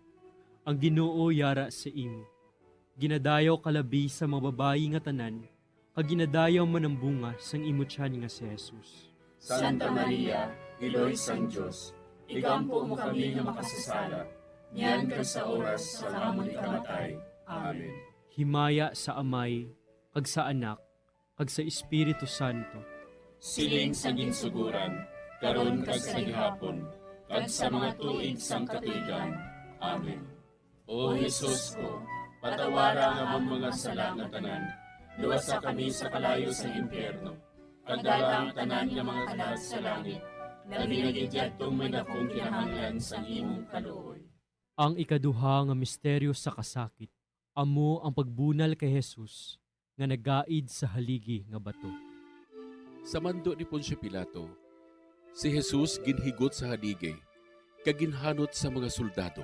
ang Ginoo yara sa imo. Ginadayaw ka labi sa mga babayi nga tanan, kag ginadayaw man ang bunga sang imo tiyan nga si Jesus. Santa Maria, Iloy sang Dios, igampo mo kami nga makasasala, niyan kag sa oras sang amon ikamatay. Amen. Himaya sa Amay, kag sa Anak, kag sa Espiritu Santo. Siling sa ginsuguran, karon kag sa gihapon, kag sa mga tuig sang katuigan. Amen. O Jesus ko, patawara ang amon mga sala nga tanan, luwasa kami sa kalayo sang impyerno, kag dala ang tanan nga mga kalag sa langit, labi na gid yadtong may dakong kinahanglan sang imong kaluoy. Ang ikaduha nga misteryo sa kasakit, amo ang pagbunal kay Jesus nga nagaid sa haligi nga bato. Sa mando ni Poncio Pilato, si Jesus ginhigot sa haligi kag ginhanot sa mga soldado.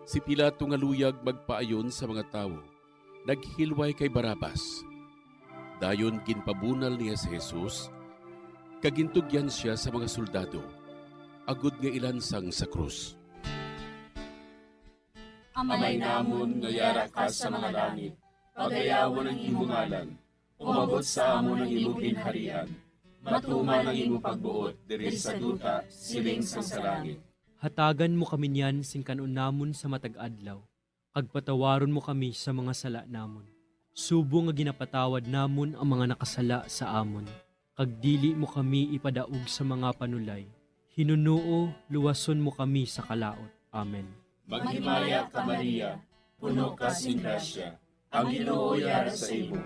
Si Pilato nga luyag magpaayon sa mga tawo, naghilway kay Barrabas. Dayon ginpabunal niya si Jesus, kag gintugyan sia sa mga soldado, agod nga ilansang sa krus. Amay namon nga yara ka sa mga langit, pagayawon ang imo ngalan. Umabot sa amon ang imo ginharian. Matuman ang imo pagbuot diri sa duta, siling sang sa langit. Hatagan mo kami niyan sing kan-on namon sa matag adlaw, kag patawaron mo kami sa mga sala namon, subong nga ginapatawad namon ang mga nakasala sa amon, kag dili mo kami ipadaog sa mga panulay. Hinunoo, luwason mo kami sa kalaut. Amen. Maghimaya ka, Maria, puno ka sing grasya, ang Ginoo yara sa imo.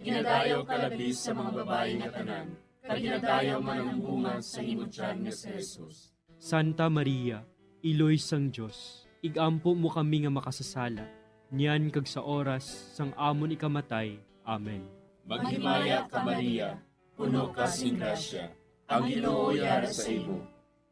Ginadayaw ka labi sa mga babayi nga tanan, kag ginadayaw man ang bunga sa imo tiyan nga si Jesus. Santa Maria, Iloy sang Dios, igampo mo kami nga makasasala, niyan kag sa oras sang amon ikamatay. Amen. Maghimaya ka, Maria, puno ka sing grasya, ang Ginoo yara sa imo.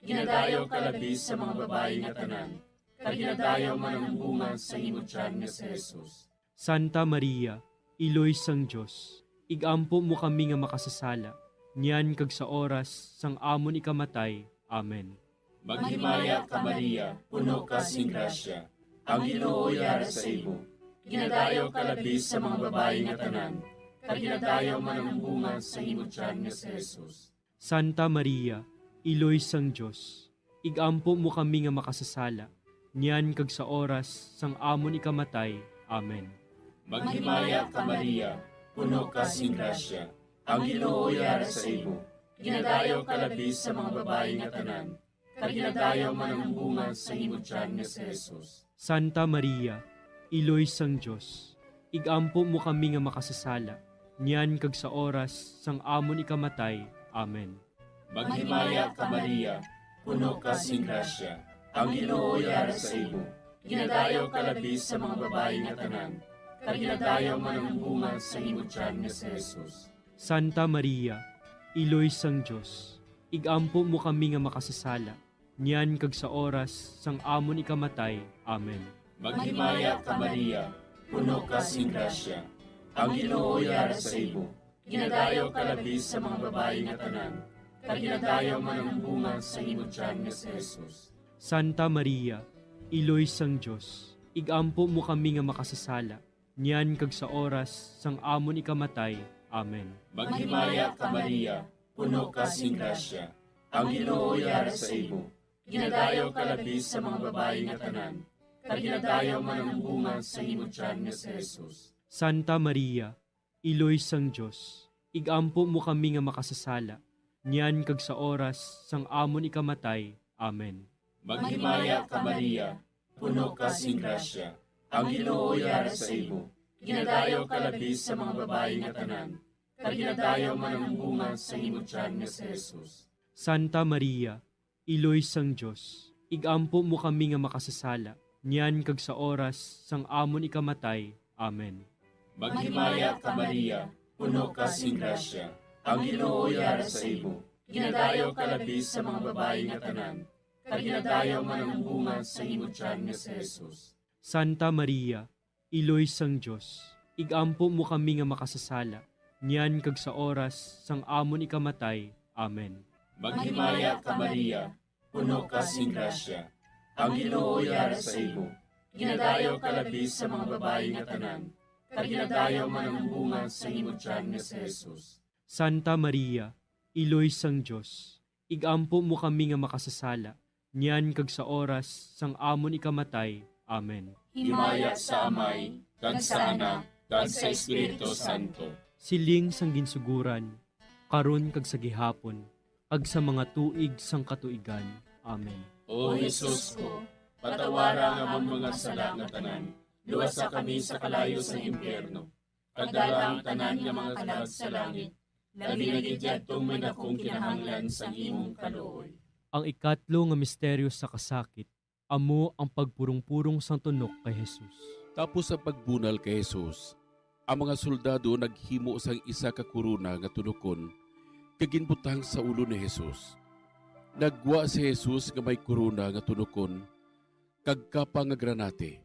Ginadayaw ka labi sa mga babayi nga tanan, kag ginadayaw man ang bunga sa imo tiyan nga si Jesus. Santa Maria, Iloy sang Dios, igampo mo kami nga makasasala, niyan kag sa oras sang amon ikamatay. Amen. Maghimaya ka, Maria, puno ka sing grasya, ang Ginoo yara sa imo. Ginadayaw ka labi sa mga babayi nga tanan, kag ginadayaw man ang bunga sa imo tiyan nga si Jesus. Santa Maria, Iloy sang Dios, igampo mo kami nga makasasala, niyan kag sa oras sang amon ikamatay. Amen. Maghimaya ka, Maria, puno ka sing grasya, ang Ginoo yara sa imo. Ginadayaw ka labi sa mga babayi nga tanan, kag ginadayaw man ang bunga sa imo tiyan nga si Jesus. Santa Maria, Iloy sang Dios, igampo mo kami nga makasasala, niyan kag sa oras sang amon ikamatay. Amen. Maghimaya ka, Maria, puno ka sing grasya, ang Ginoo yara sa imo. Ginadayaw ka labi sa mga babayi nga tanan, kag ginadayaw man ang bunga sa imo tiyan nga si Jesus. Santa Maria, Iloy sang Dios, igampo mo kami nga makasasala, niyan kag sa oras sang amon ikamatay. Amen. Maghimaya ka, Maria, puno ka sing grasya, ang Ginoo yara sa imo. Ginadayaw ka labi sa mga babayi nga tanan, kag ginadayaw man ang bunga sa imo tiyan nga si Jesus. Santa Maria, Iloy sang Dios, igampo mo kami nga makasasala, niyan kag sa oras sang amon ikamatay. Amen. Maghimaya ka, Maria, puno ka sing grasya, ang Ginoo yara sa imo. Ginadayaw ka labi sa mga babayi nga tanan, kag ginadayaw man ang bunga sa imo tiyan nga si Jesus. Santa Maria, Iloy sang Dios, igampo mo kami nga makasasala, niyan kag sa oras sang amon ikamatay. Amen. Maghimaya ka, Maria, puno ka sing grasya, ang Ginoo yara sa imo. Ginadayaw ka labi sa mga babayi nga tanan, kag ginadayaw man ang bunga sa imo tiyan nga si Jesus. Santa Maria, Iloy sang Dios, igampo mo kami nga makasasala, niyan kag sa oras sang amon ikamatay. Amen. Maghimaya ka, Maria, puno ka sing grasya, ang Ginoo yara sa imo. Ginadayaw ka labi sa mga babayi nga tanan, kag ginadayaw man ang bunga sa imo tiyan nga si Jesus. Santa Maria, Iloy sang Dios, igampo mo kami nga makasasala, niyan kag sa oras sang amon ikamatay. Amen. Maghimaya ka, Maria, puno ka sing grasya, ang Ginoo yara sa imo. Ginadayaw ka labi sa mga babayi nga tanan, kag ginadayaw man ang bunga sa imo tiyan nga si Jesus. Santa Maria, Iloy sang Dios, igampo mo kami nga makasasala, niyan kag sa oras sang amon ikamatay. Amen. Himaya sa Amay, kag sa Anak, kag sa Espiritu Santo. Siling sang ginsuguran, karon kag sa gihapon, kag sa mga tuig sang katuigan. Amen. O Jesus ko, patawara ang amon mga sala nga tanan, luwasa kami sa kalayo sang impyerno, kag dala ang tanan nga mga kalag sa langit, labi na gid yadtong may dakong kinahanglan sang imong kaluoy. Ang ikatlo nga misteryo sa kasakit, amo ang pagpurong-purong sang tunok kay Jesus. Tapos sa pagbunal kay Jesus, ang mga soldado naghimo sang isa ka korona nga tunokon kag ginbutang sa ulo ni Jesus. Naggwa si Jesus nga may korona nga tunokon kag kapa nga granate.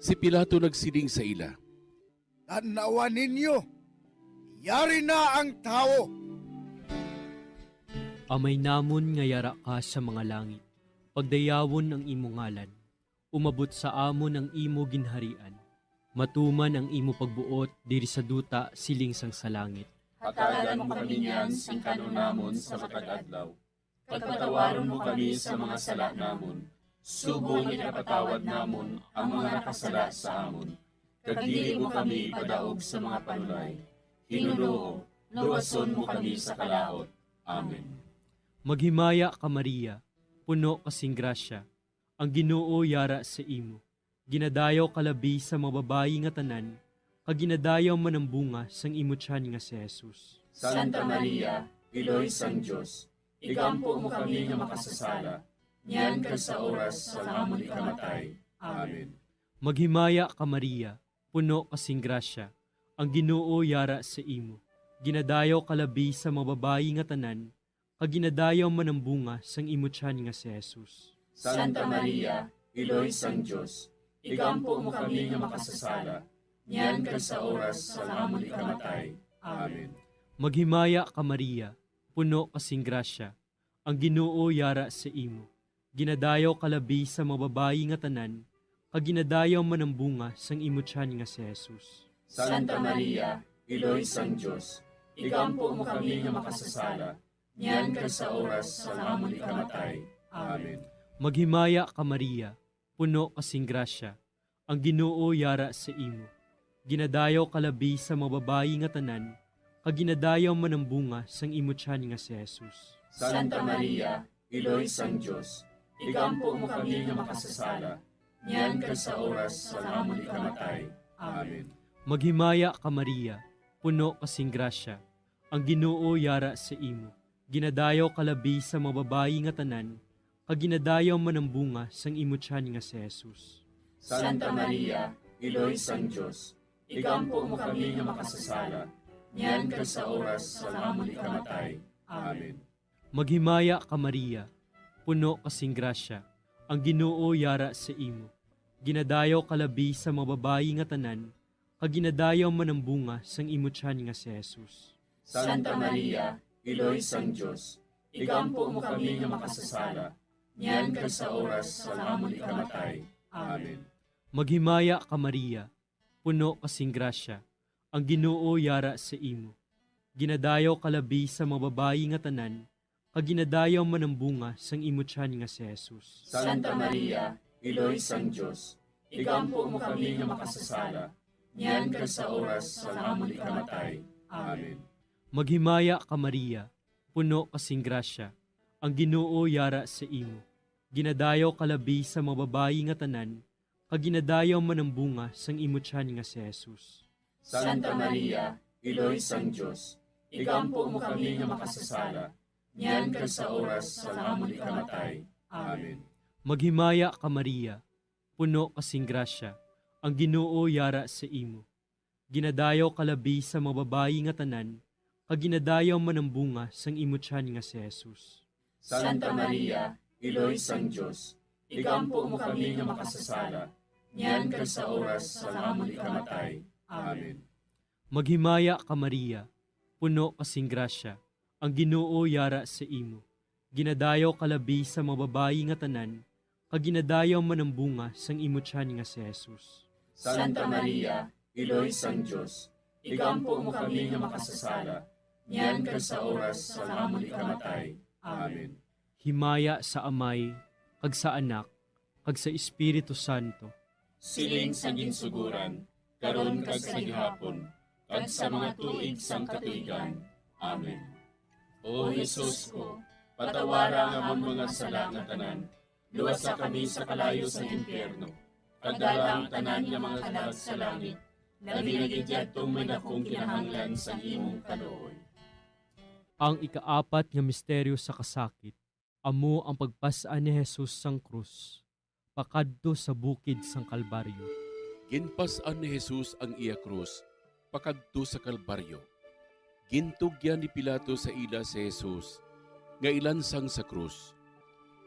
Si Pilato nagsiling sa ila, "Tan-awa ninyo, yari na ang tawo." Amay namon nga yara ka sa mga langit, pagdayawon ang imo ngalan. Umabot sa amon ang imo ginharian. Matuman ang imo pagbuot diri sa duta siling sang sa langit. Hatagan mo kami niyan sing kan-on namon sa matag adlaw, kag patawaron mo kami sa mga sala namon, subong nga ginapatawad namon ang mga nakasala sa amon, kag dili mo kami ipadaog sa mga panulay. Ginoo, luwason mo kami sa kalaut. Amen. Maghimaya ka, Maria, puno ka sing grasya, ang Ginoo yara sa imo. Ginadayaw ka labi sa mga babayi nga tanan, kag ginadayaw man ang bunga sang imo tiyan nga si Jesus. Santa Maria, Iloy sang Dios, igampo mo kami nga makasasala, niyan kag sa oras sang amon ikamatay. Amen. Maghimaya ka, Maria, puno ka sing grasya, ang Ginoo yara sa imo. Ginadayaw ka labi sa mga babayi nga tanan, kag ginadayaw man ang bunga sang imo tiyan nga si Jesus. Santa Maria, Iloy sang Dios, igampo mo kami nga makasasala, niyan kag sa oras sang amon ikamatay. Amen. Maghimaya ka, Maria, puno ka sing grasya, ang Ginoo yara sa imo. Ginadayaw ka labi sa mga babayi nga tanan, kag ginadayaw man ang bunga sang imo tiyan nga si Jesus. Santa Maria, Iloy sang Dios, igampo mo kami nga makasasala, niyan kag sa oras sang amon ikamatay. Amen. Maghimaya ka, Maria, puno ka sing grasya, ang Ginoo yara sa imo. Ginadayaw ka labi sa mga babayi nga tanan, kag ginadayaw man ang bunga sang imo tiyan nga si Jesus. Santa Maria, Iloy sang Dios, igampo mo kami nga makasasala, niyan kag sa oras sang amon ikamatay. Amen. Maghimaya ka, Maria, puno ka sing grasya, ang Ginoo yara sa imo. Ginadayaw ka labi sa mga babayi nga tanan, kag ginadayaw man ang bunga sang imo tiyan nga si Jesus. Santa Maria, Iloy sang Dios, igampo mo kami nga makasasala, niyan kag sa oras sang amon ikamatay. Amen. Maghimaya ka, Maria, puno ka sing grasya, ang Ginoo yara sa imo. Ginadayaw ka labi sa mga babayi nga tanan, kag ginadayaw man ang bunga sang imo tiyan nga si Jesus. Santa Maria, Iloy sang Dios, igampo mo kami nga makasasala, niyan kag sa oras sang amon ikamatay. Amen. Maghimaya ka, Maria, puno ka sing grasya, ang Ginoo yara sa imo. Ginadayaw ka labi sa mga babayi nga tanan, kag ginadayaw man ang bunga sang imo tiyan nga si Jesus. Santa Maria, Iloy sang Dios, igampo mo kami nga makasasala, niyan kag sa oras sang amon ikamatay. Amen. Maghimaya ka, Maria, puno ka sing grasya, ang Ginoo yara sa imo. Ginadayaw ka labi sa mga babayi nga tanan, kag ginadayaw man ang bunga sang imo tiyan nga si Jesus. Santa Maria, Iloy sang Dios, igampo mo kami nga makasasala, niyan kag sa oras sang amon ikamatay. Amen. Maghimaya ka, Maria, puno ka sing grasya, ang Ginoo yara sa imo. Ginadayaw ka labi sa mga babayi nga tanan, kag ginadayaw man ang bunga sang imo tiyan nga si Jesus. Santa Maria, Iloy sang Dios, igampo mo kami nga makasasala, niyan kag sa oras sang amon ikamatay. Amen. Maghimaya ka, Maria, puno ka sing grasya, ang Ginoo yara sa imo. Ginadayaw ka labi sa mga babayi nga tanan, kag ginadayaw man ang bunga sang imo tiyan nga si Jesus. Santa Maria, Iloy sang Dios, igampo mo kami nga makasasala, niyan kag sa oras sang amon ikamatay. Amen. Himaya sa Amay, kag sa Anak, kag sa Espiritu Santo. Siling sa ginsugoran, karon kag sa gihapon, kag sa mga tuig sang katuigan. Amen. O Jesus ko, patawara ang amon mga sala nga tanan, luwasa kami sa kalayo sang impyerno, kag dala ang tanan nga mga kalag sa langit, labi na gid yadtong may dakong kinahanglan sang imong kaluoy. Ang ikaapat nga misteryo sa kasakit, amo ang pagpas-an ni Jesus sang krus pakadto sa bukid sang Kalbaryo. Ginpas-an ni Jesus ang iya krus pakadto sa Kalbaryo. Gintugyan ni Pilato sa ila si Jesus nga ilansang sa krus.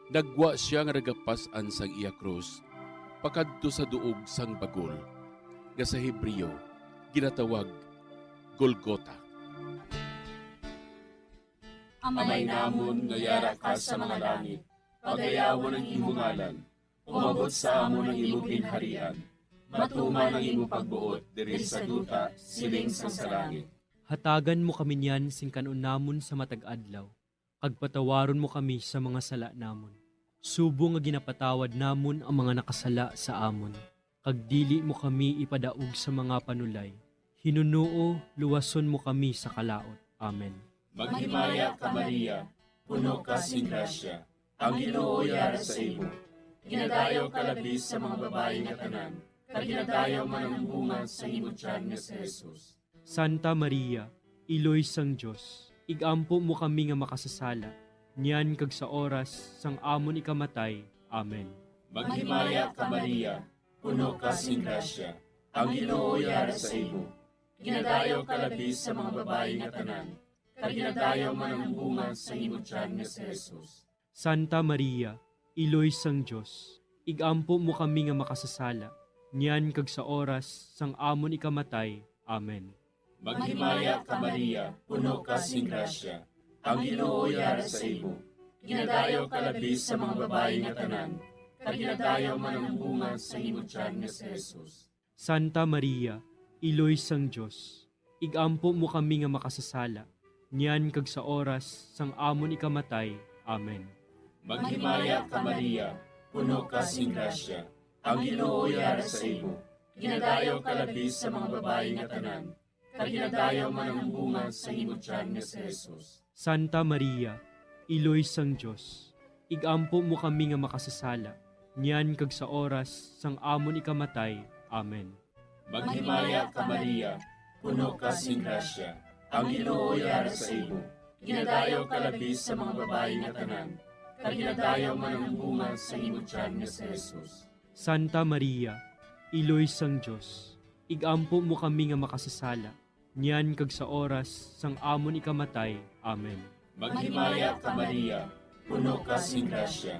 Nagwa sia nga nagapas-an sang iya krus pakadto sa duog sang bagol, nga sa Hebreo ginatawag Golgota. Amay namon nga yara ka sa mga langit, pagayawon ang imo ngalan. Umabot sa amon ang imo ginharian. Matuman ang imo pagbuot diri sa duta, siling sang sa langit. Hatagan mo kami niyan sing kan-on namon sa matag adlaw, kag patawaron mo kami sa mga sala namon, subong nga ginapatawad namon ang mga nakasala sa amon. Kag dili mo kami ipadaog sa mga panulay. Hinunoo, luwason mo kami sa kalaut. Amen. Maghimaya ka, Maria, puno ka sing grasya, ang Ginoo yara sa imo. Ginadayaw ka labi sa mga babayi nga tanan, kag ginadayaw man ang bunga sa imo tiyan nga si Jesus. Santa Maria, Iloy sang Dios, ig-ampo mo kami nga makasasala, niyan kag sa oras sang amon ikamatay. Amen. Maghimaya ka, Maria, puno ka sing grasya, ang Ginoo yara sa imo. Ginadayaw ka labi sa mga babayi nga tanan, kag ginadayaw man ang bunga sa imo tiyan nga si Jesus. Santa Maria, Iloy sang Dios, ig-ampo mo kami nga makasasala, niyan kag sa oras sang amon ikamatay. Amen. Maghimaya ka, Maria, puno ka sing grasya, ang Ginoo yara sa imo. Ginadayaw ka labi sa mga babayi nga tanan, kag ginadayaw man ang bunga sa imo tiyan nga si Jesus. Santa Maria, Iloy sang Dios, ig-ampo mo kami nga makasasala, niyan kag sa oras sang amon ikamatay. Amen. Maghimaya ka, Maria, puno ka sing grasya, ang Ginoo yara sa imo. Ginadayaw ka labi sa mga babayi nga tanan, kag ginadayaw man ang bunga sa imo tiyan nga si Jesus. Santa Maria, Iloy sang Dios, ig-ampo mo kami nga makasasala, niyan kag sa oras sang amon ikamatay. Amen. Maghimaya ka, Maria, puno ka sing grasya, ang Ginoo yara sa imo. Ginadayaw ka labi sa mga babayi nga tanan, kag ginadayaw man ang bunga sa imo tiyan nga si Jesus. Santa Maria, Iloy sang Dios, ig-ampo mo kami nga makasasala, niyan kag sa oras sang amon ikamatay. Amen. Maghimaya ka, Maria, puno ka sing grasya,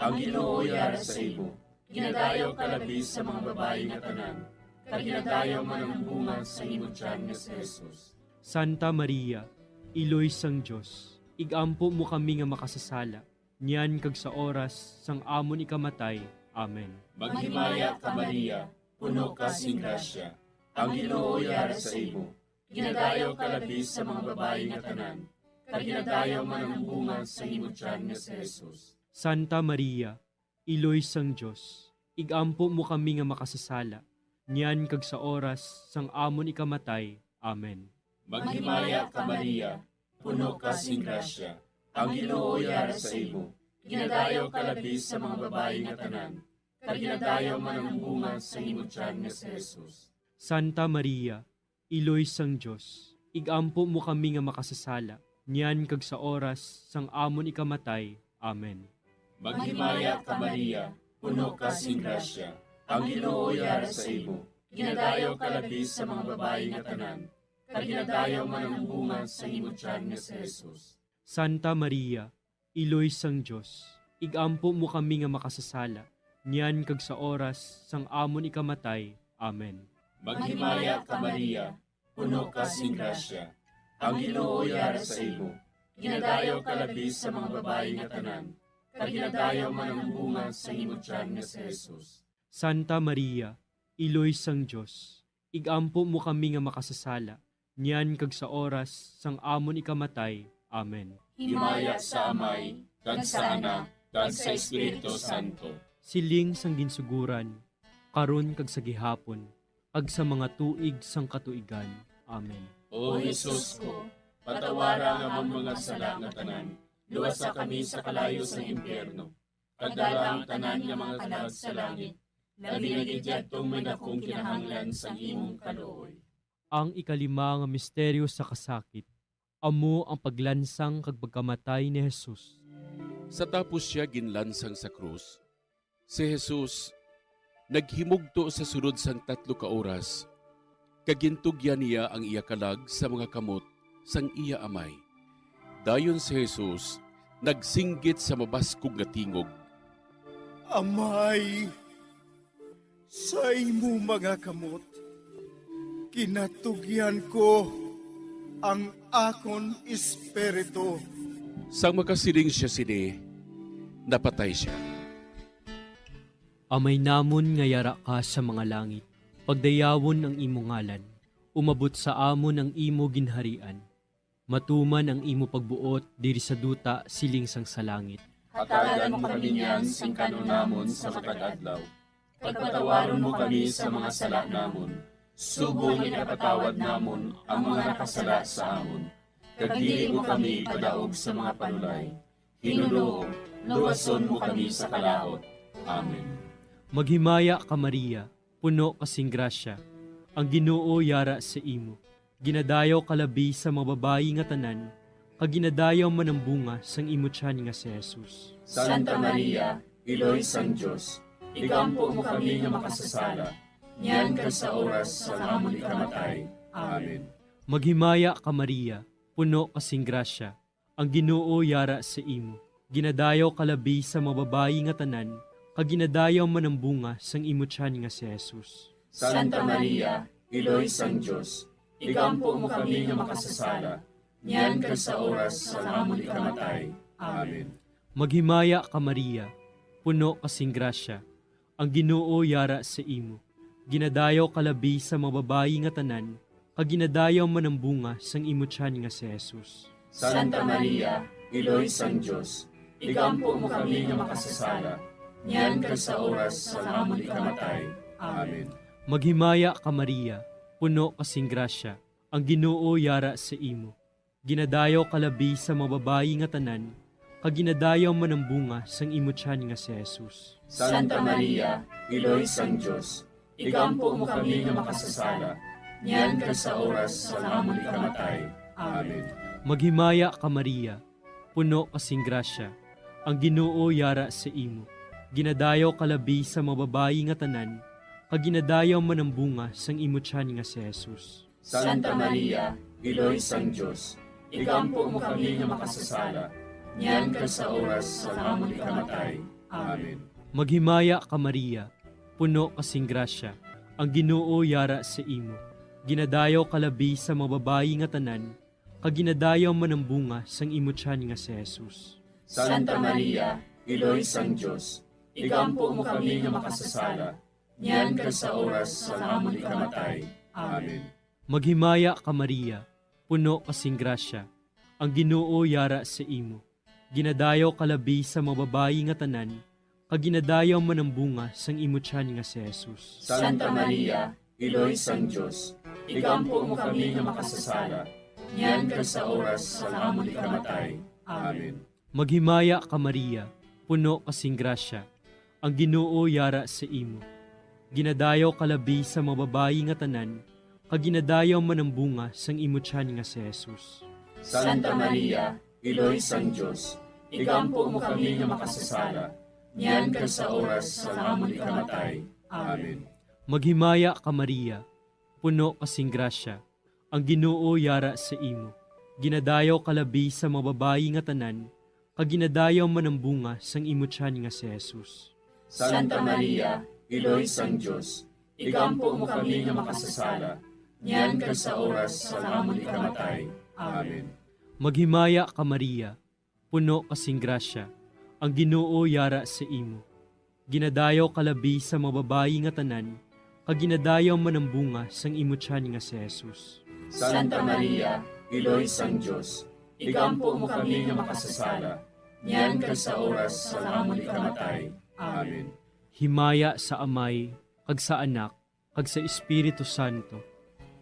ang Ginoo yara sa imo. Ginadayaw ka labi sa mga babayi nga tanan, kag ginadayaw man ang bunga sa imo tiyan nga si Jesus. Santa Maria, Iloy sang Dios, ig-ampo mo kami nga makasasala, niyan kag sa oras sang amon ikamatay. Amen. Maghimaya ka, Maria, puno ka sing grasya, ang Ginoo yara sa imo. Ginadayaw ka labi sa mga babayi nga tanan, kag ginadayaw man ang bunga sa imo tiyan nga si Jesus. Santa Maria, Iloy sang Dios, ig-ampo mo kami nga makasasala, niyan kag sa oras sang amon ikamatay. Amen. Maghimaya ka, Maria, puno ka sing grasya, ang Ginoo yara sa imo. Ginadayaw ka labi sa mga babayi nga tanan, kag ginadayaw man ang bunga sa imo tiyan nga si Jesus. Santa Maria, Iloy sang Dios, ig-ampo mo kami nga makasasala, niyan kag sa oras sang amon ikamatay. Amen. Maghimaya ka, Maria, puno ka sing grasya, ang Ginoo yara sa imo. Ginadayaw ka labi sa mga babayi nga tanan, kag ginadayaw man ang bunga sa imo tiyan nga si Jesus. Santa Maria, Iloy sang Dios, ig-ampo mo kami nga makasasala, niyan kag sa oras sang amon ikamatay. Amen. Maghimaya ka, Maria, puno ka sing grasya, ang Ginoo yara sa imo. Ginadayaw ka labi sa mga babayi nga tanan, kag ginadayaw man ang bunga sa imo tiyan nga si Jesus. Santa Maria, Iloy sang Dios, ig-ampo mo kami nga makasasala, niyan kag sa oras sang amon ikamatay. Amen. Himaya sa Amay, kag sa Anak, kag sa Espiritu Santo. Siling sang ginsuguran, karon kag sa gihapon, kag sa mga tuig sang katuigan. Amen. O Jesus ko, patawara ang amon mga sala nga tanan, luwasa kami sa kalayo sang impyerno, kag dala ang tanan nga mga kalag sa langit, labi na gid yadtong may dakong kinahanglan sang imong kaluoy. Ang ikalima nga misteryo sa kasakit, amo ang paglansang kag pagkamatay ni Jesus. Sa tapos sia ginlansang sa krus, si Jesus naghimugto sa sulod sang tatlo ka oras, kag gintugyan niya ang iya kalag sa mga kamot sang iya Amay. Dayon si Jesus nagsinggit sa mabaskog nga tingog, "Amay, sa imo mga kamot, ginatugyan ko ang akon espiritu." Sang makasiling sia sini, napatay sia. Amay namon nga yara ka sa mga langit, pagdayawon ang imo ngalan. Umabot sa amon ang imo ginharian. Matuman ang imo pagbuot diri sa duta siling sang sa langit. Hatagan mo kami niyan sing kan-on namon sa matag adlaw. Kag patawaron mo kami sa mga sala namon, subong nga ginapatawad namon ang mga nakasala sa amon. Kag dili mo kami ipadaog sa mga panulay. Hinunoo, luwason mo kami sa kalaut. Amen. Maghimaya ka, Maria, puno ka sing grasya. Ang Ginoo yara sa imo. Ginadayaw ka labi sa mga babayi nga tanan, kag ginadayaw man ang bunga sang imo tiyan nga si Jesus. Santa Maria, Iloy sang Dios, igampo mo kami nga makasasala, niyan kag sa oras sang amon ikamatay. Amen. Maghimaya ka, Maria, puno ka sing grasya. Ang Ginoo yara sa imo. Ginadayaw ka labi sa mga babayi nga tanan, kag ginadayaw man ang bunga sang imo tiyan nga si Jesus. Santa Maria, Iloy sang Dios, igampo mo kami nga makasasala, niyan kag sa oras sang amon ikamatay. Amen. Maghimaya ka, Maria, puno ka sing grasya. Ang Ginoo yara sa imo. Ginadayaw ka labi sa mga babayi nga tanan, kag ginadayaw man ang bunga sang imo tiyan nga si Jesus. Santa Maria, Iloy sang Dios, igampo mo kami nga makasasala, niyan kag sa oras sang amon ikamatay. Amen. Maghimaya ka, Maria, puno ka sing grasya. Ang Ginoo yara sa imo. Ginadayaw ka labi sa mga babayi nga tanan, kag ginadayaw man ang bunga sang imo tiyan nga si Jesus. Santa Maria, Iloy sang Dios, igampo mo kami nga makasasala, niyan kag sa oras sang amon ikamatay. Amen. Maghimaya ka, Maria, puno ka sing grasya. Ang Ginoo yara sa imo. Ginadayaw ka labi sa mga babayi nga tanan, kag ginadayaw man ang bunga sang imo tiyan nga si Jesus. Santa Maria, Iloy sang Dios, igampo mo kami nga makasasala, niyan kag sa oras sang amon ikamatay. Amen. Maghimaya ka, Maria, puno ka sing grasya, ang Ginoo yara sa imo. Ginadayaw ka labi sa mga babayi nga tanan, kag ginadayaw man ang bunga sang imo tiyan nga si Jesus. Santa Maria, Iloy sang Dios, igampo mo kami nga makasasala, niyan kag sa oras sang amon ikamatay. Amen. Maghimaya ka, Maria, puno ka sing grasya, ang Ginoo yara sa imo. Ginadayaw ka labi sa mga babayi nga tanan, kag ginadayaw man ang bunga sang imo tiyan nga si Jesus. Santa Maria, Iloy sang Dios, igampo mo kami nga makasasala, niyan kag sa oras sang amon ikamatay. Amen. Maghimaya ka, Maria, puno ka sing grasya, ang Ginoo yara sa imo. Ginadayaw ka labi sa mga babayi nga tanan, kag ginadayaw man ang bunga sang imo tiyan nga si Jesus. Santa Maria, Iloy sang Dios, igampo mo kami nga makasasala, niyan kag sa oras sang amon ikamatay. Amen. Maghimaya ka, Maria, puno ka sing grasya, ang Ginoo yara sa imo. Ginadayaw ka labi sa mga babayi nga tanan, kag ginadayaw man ang bunga sang imo tiyan nga si Jesus. Santa Maria, Iloy sang Dios, igampo mo kami nga makasasala, niyan kag sa oras sang amon ikamatay. Amen. Maghimaya ka, Maria, puno ka sing grasya, ang Ginoo yara sa imo. Ginadayaw ka labi sa mga babayi nga tanan, kag ginadayaw man ang bunga sang imo tiyan nga si Jesus. Santa Maria, Iloy sang Dios, igampo mo kami nga makasasala, niyan kag sa oras sang amon ikamatay. Amen. Himaya sa Amay, kag sa Anak, kag sa Espiritu Santo.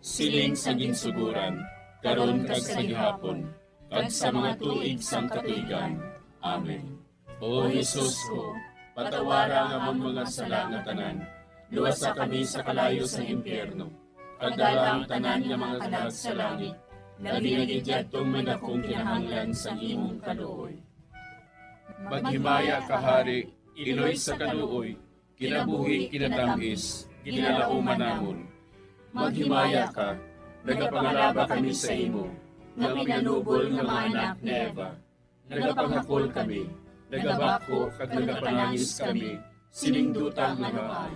Siling sa ginsugoran, karon kag sa gihapon, kag sa mga tuig sang katuigan. Amen. O Jesus ko, patawara ang amon mga sala nga tanan, luwasa kami sa kalayo sang impyerno, kag dala ang tanan nga mga kalag sa langit, labi na gid yadtong may dakong kinahanglan sang imong kaluoy. Maghimaya ka, Hari, Iloy sa kaluoy, kinabuhi, kinatam-is, ginalauman namon. Maghimaya ka, nagapangalaba kami sa imo, nga pinanubol nga mga anak ni Eva. Nagapangakol kami, nagabakho kag nagapanangis kami sining duta nga maan.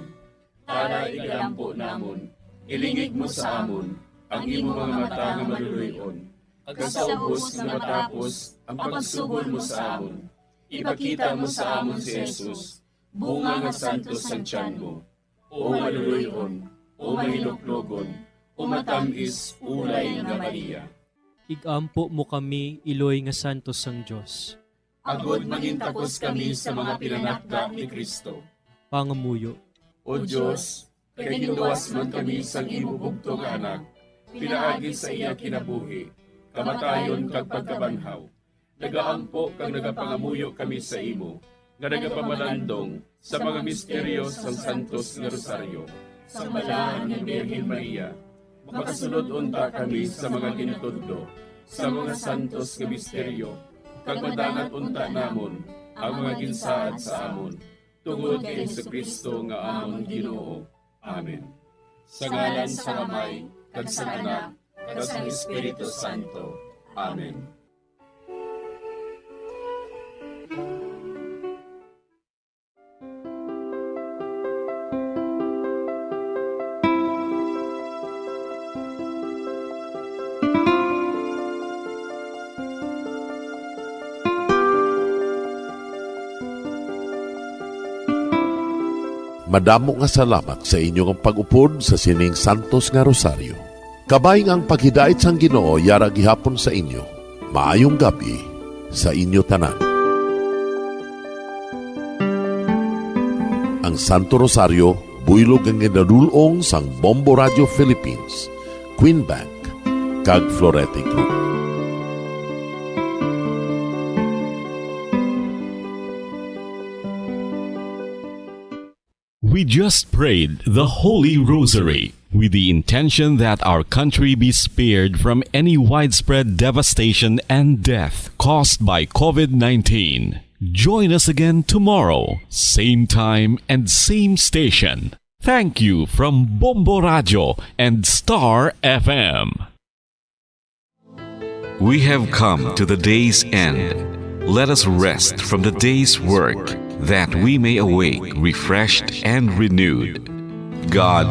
Tara, igalampo namon, ilingig mo sa amon ang imo mga mata nga maluluy-on, kag sa ubos nga matapos ang pagsugol mo sa amon, ipakita mo sa amon si Jesus, bunga nga santos sang tiyan mo. O maluluy-on, o mahinuklogon, O matamis ulay nga Maria. Ig-ampo mo kami, iloy nga santos sang Dios. Agod mangintakos kami sa mga pinanakda ni Cristo. Pangamuyo. O Dios, kay ginluwas man kami sang imo bugtong nga Anak, pinaagi sa iya kinabuhi, kamatayon kag pagkabanhaw, nagaampo kag nagapangamuyo kami sa imo, nga nagapamalandong sa mga misteryo sang Santos nga Rosaryo. Sang Balaan nga Birhen Maria, makasulod unta kami sa mga ginatudlo sa mga santos nga misteryo, kag madangat unta namon ang mga ginsaad sa amon, tungod kay Jesu-Cristo nga amon Ginoo. Amen. Sa ngalan sang Amay, kag sang Anak, kag sang Espiritu Santo. Amen. Madamo nga salamat sa inyo nga pag-upod sa sining santos nga rosaryo. Kabay nga ang paghidait sang Ginoo yara gihapon sa inyo. Maayong gab-i sa inyo tanan. Ang Santo Rosario, buylog nga ginadul-ong sang Bombo Radio Philippines, Queen Bank, kag Florete Group. We just prayed the Holy Rosary with the intention that our country be spared from any widespread devastation and death caused by covid nineteen. Join us again tomorrow, same time and same station. Thank you from Bombo Radio and Star F M. We have come to the day's end. Let us rest from the day's work, that we may awake refreshed and renewed. God,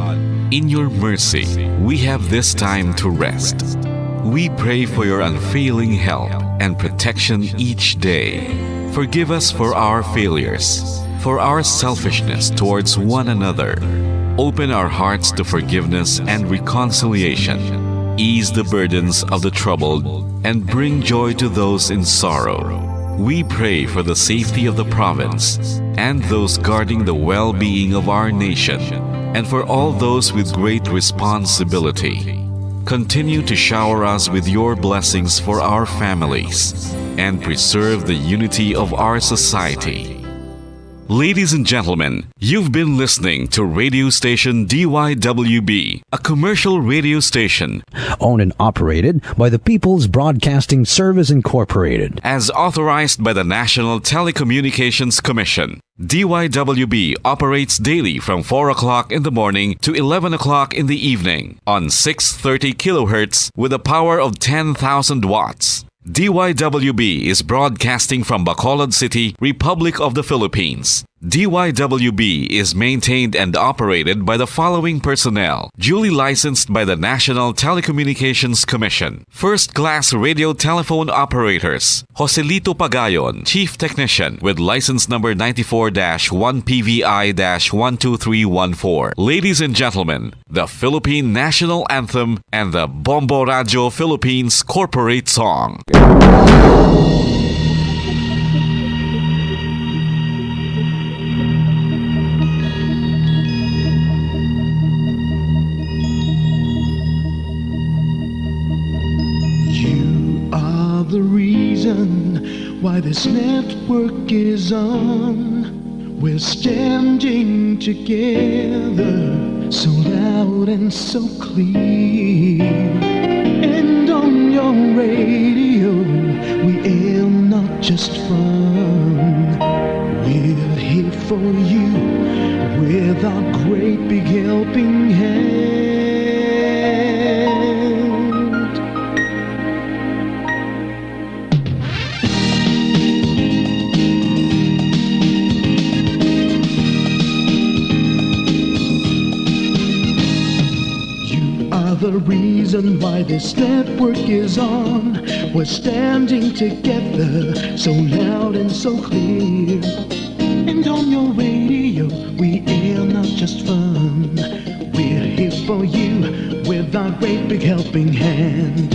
in your mercy, we have this time to rest. We pray for your unfailing help and protection each day. Forgive us for our failures, for our selfishness towards one another. Open our hearts to forgiveness and reconciliation. Ease the burdens of the troubled and bring joy to those in sorrow. We pray for the safety of the province and those guarding the well-being of our nation, and for all those with great responsibility. Continue to shower us with your blessings for our families and preserve the unity of our society. Ladies and gentlemen, you've been listening to radio station D Y W B, a commercial radio station owned and operated by the People's Broadcasting Service Incorporated, as authorized by the National Telecommunications Commission. D Y W B operates daily from four o'clock in the morning to eleven o'clock in the evening on six thirty kilohertz with a power of ten thousand watts. D Y W B is broadcasting from Bacolod City, Republic of the Philippines. D Y W B is maintained and operated by the following personnel, duly licensed by the National Telecommunications Commission. First class radio telephone operators, Joselito Pagayon, Chief Technician, with license number ninety-four dash one P V I dash one two three one four. Ladies and gentlemen, the Philippine National Anthem and the Bombo Radio Philippines Corporate Song. You are the reason why this network is on. We're standing together, so loud and so clear. And on your radio, we air not just fun. We're here for you with our great big helping hand. You are the reason why this network is on. We're standing together, so loud and so clear. And on your radio, we air not just fun. We're here for you with our great big helping hand.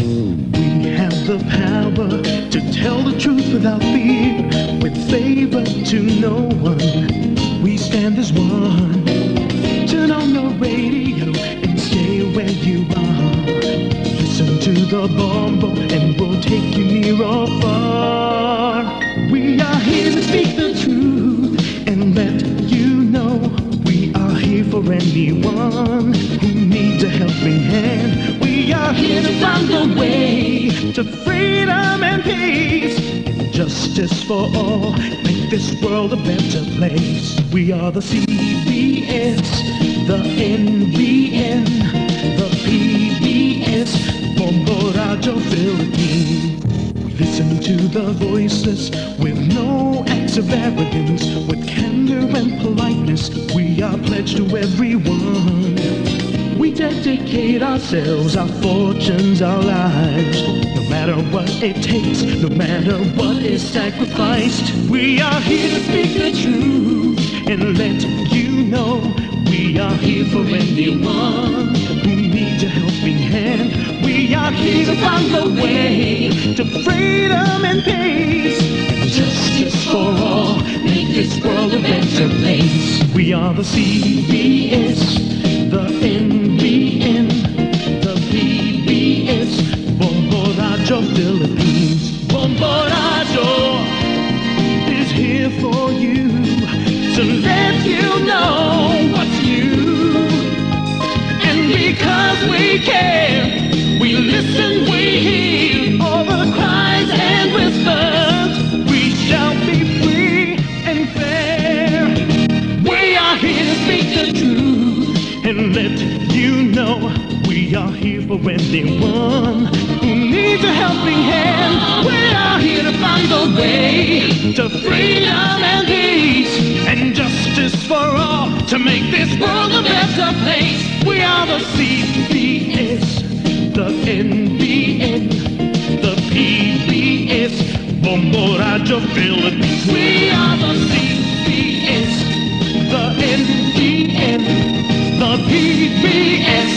We have the power to tell the truth without fear, with favor to no one. We stand as one. Turn on the radio and stay where you are. Listen to the Bombo and we'll take you near or far. We are here to speak the truth and let you know we are here for anyone who needs a helping hand. We are here to find the way to freedom and peace, justice for all, make this world a better place. We are the C B S, the N B N, the P B S, Bombo Radyo Philippines. We listen to the voiceless with no acts of arrogance, with candor and politeness. We are pledged to everyone. We dedicate ourselves, our fortunes, our lives. No matter what it takes, no matter what is sacrificed, we are here to speak the truth and let you know we are here for anyone who needs a helping hand. We are here to find the way to freedom and peace and justice for all. Make this world a better place. We are the C B S, the N B N, the P B S, Bombo Radyo Philippines. Bombo Radyo is here for you to let you know what's new. And because we care, we listen, we hear all the cries and whispers. We shall be free and fair. We are here to speak the truth and let you know we are here for anyone who needs a helping hand. We are here to find the way to freedom and peace and justice for all to make this world a better place. We are the C B S, the N B N, the P B S, Bombo Radyo Philippines. We are the C B S, the N B N, the P B S,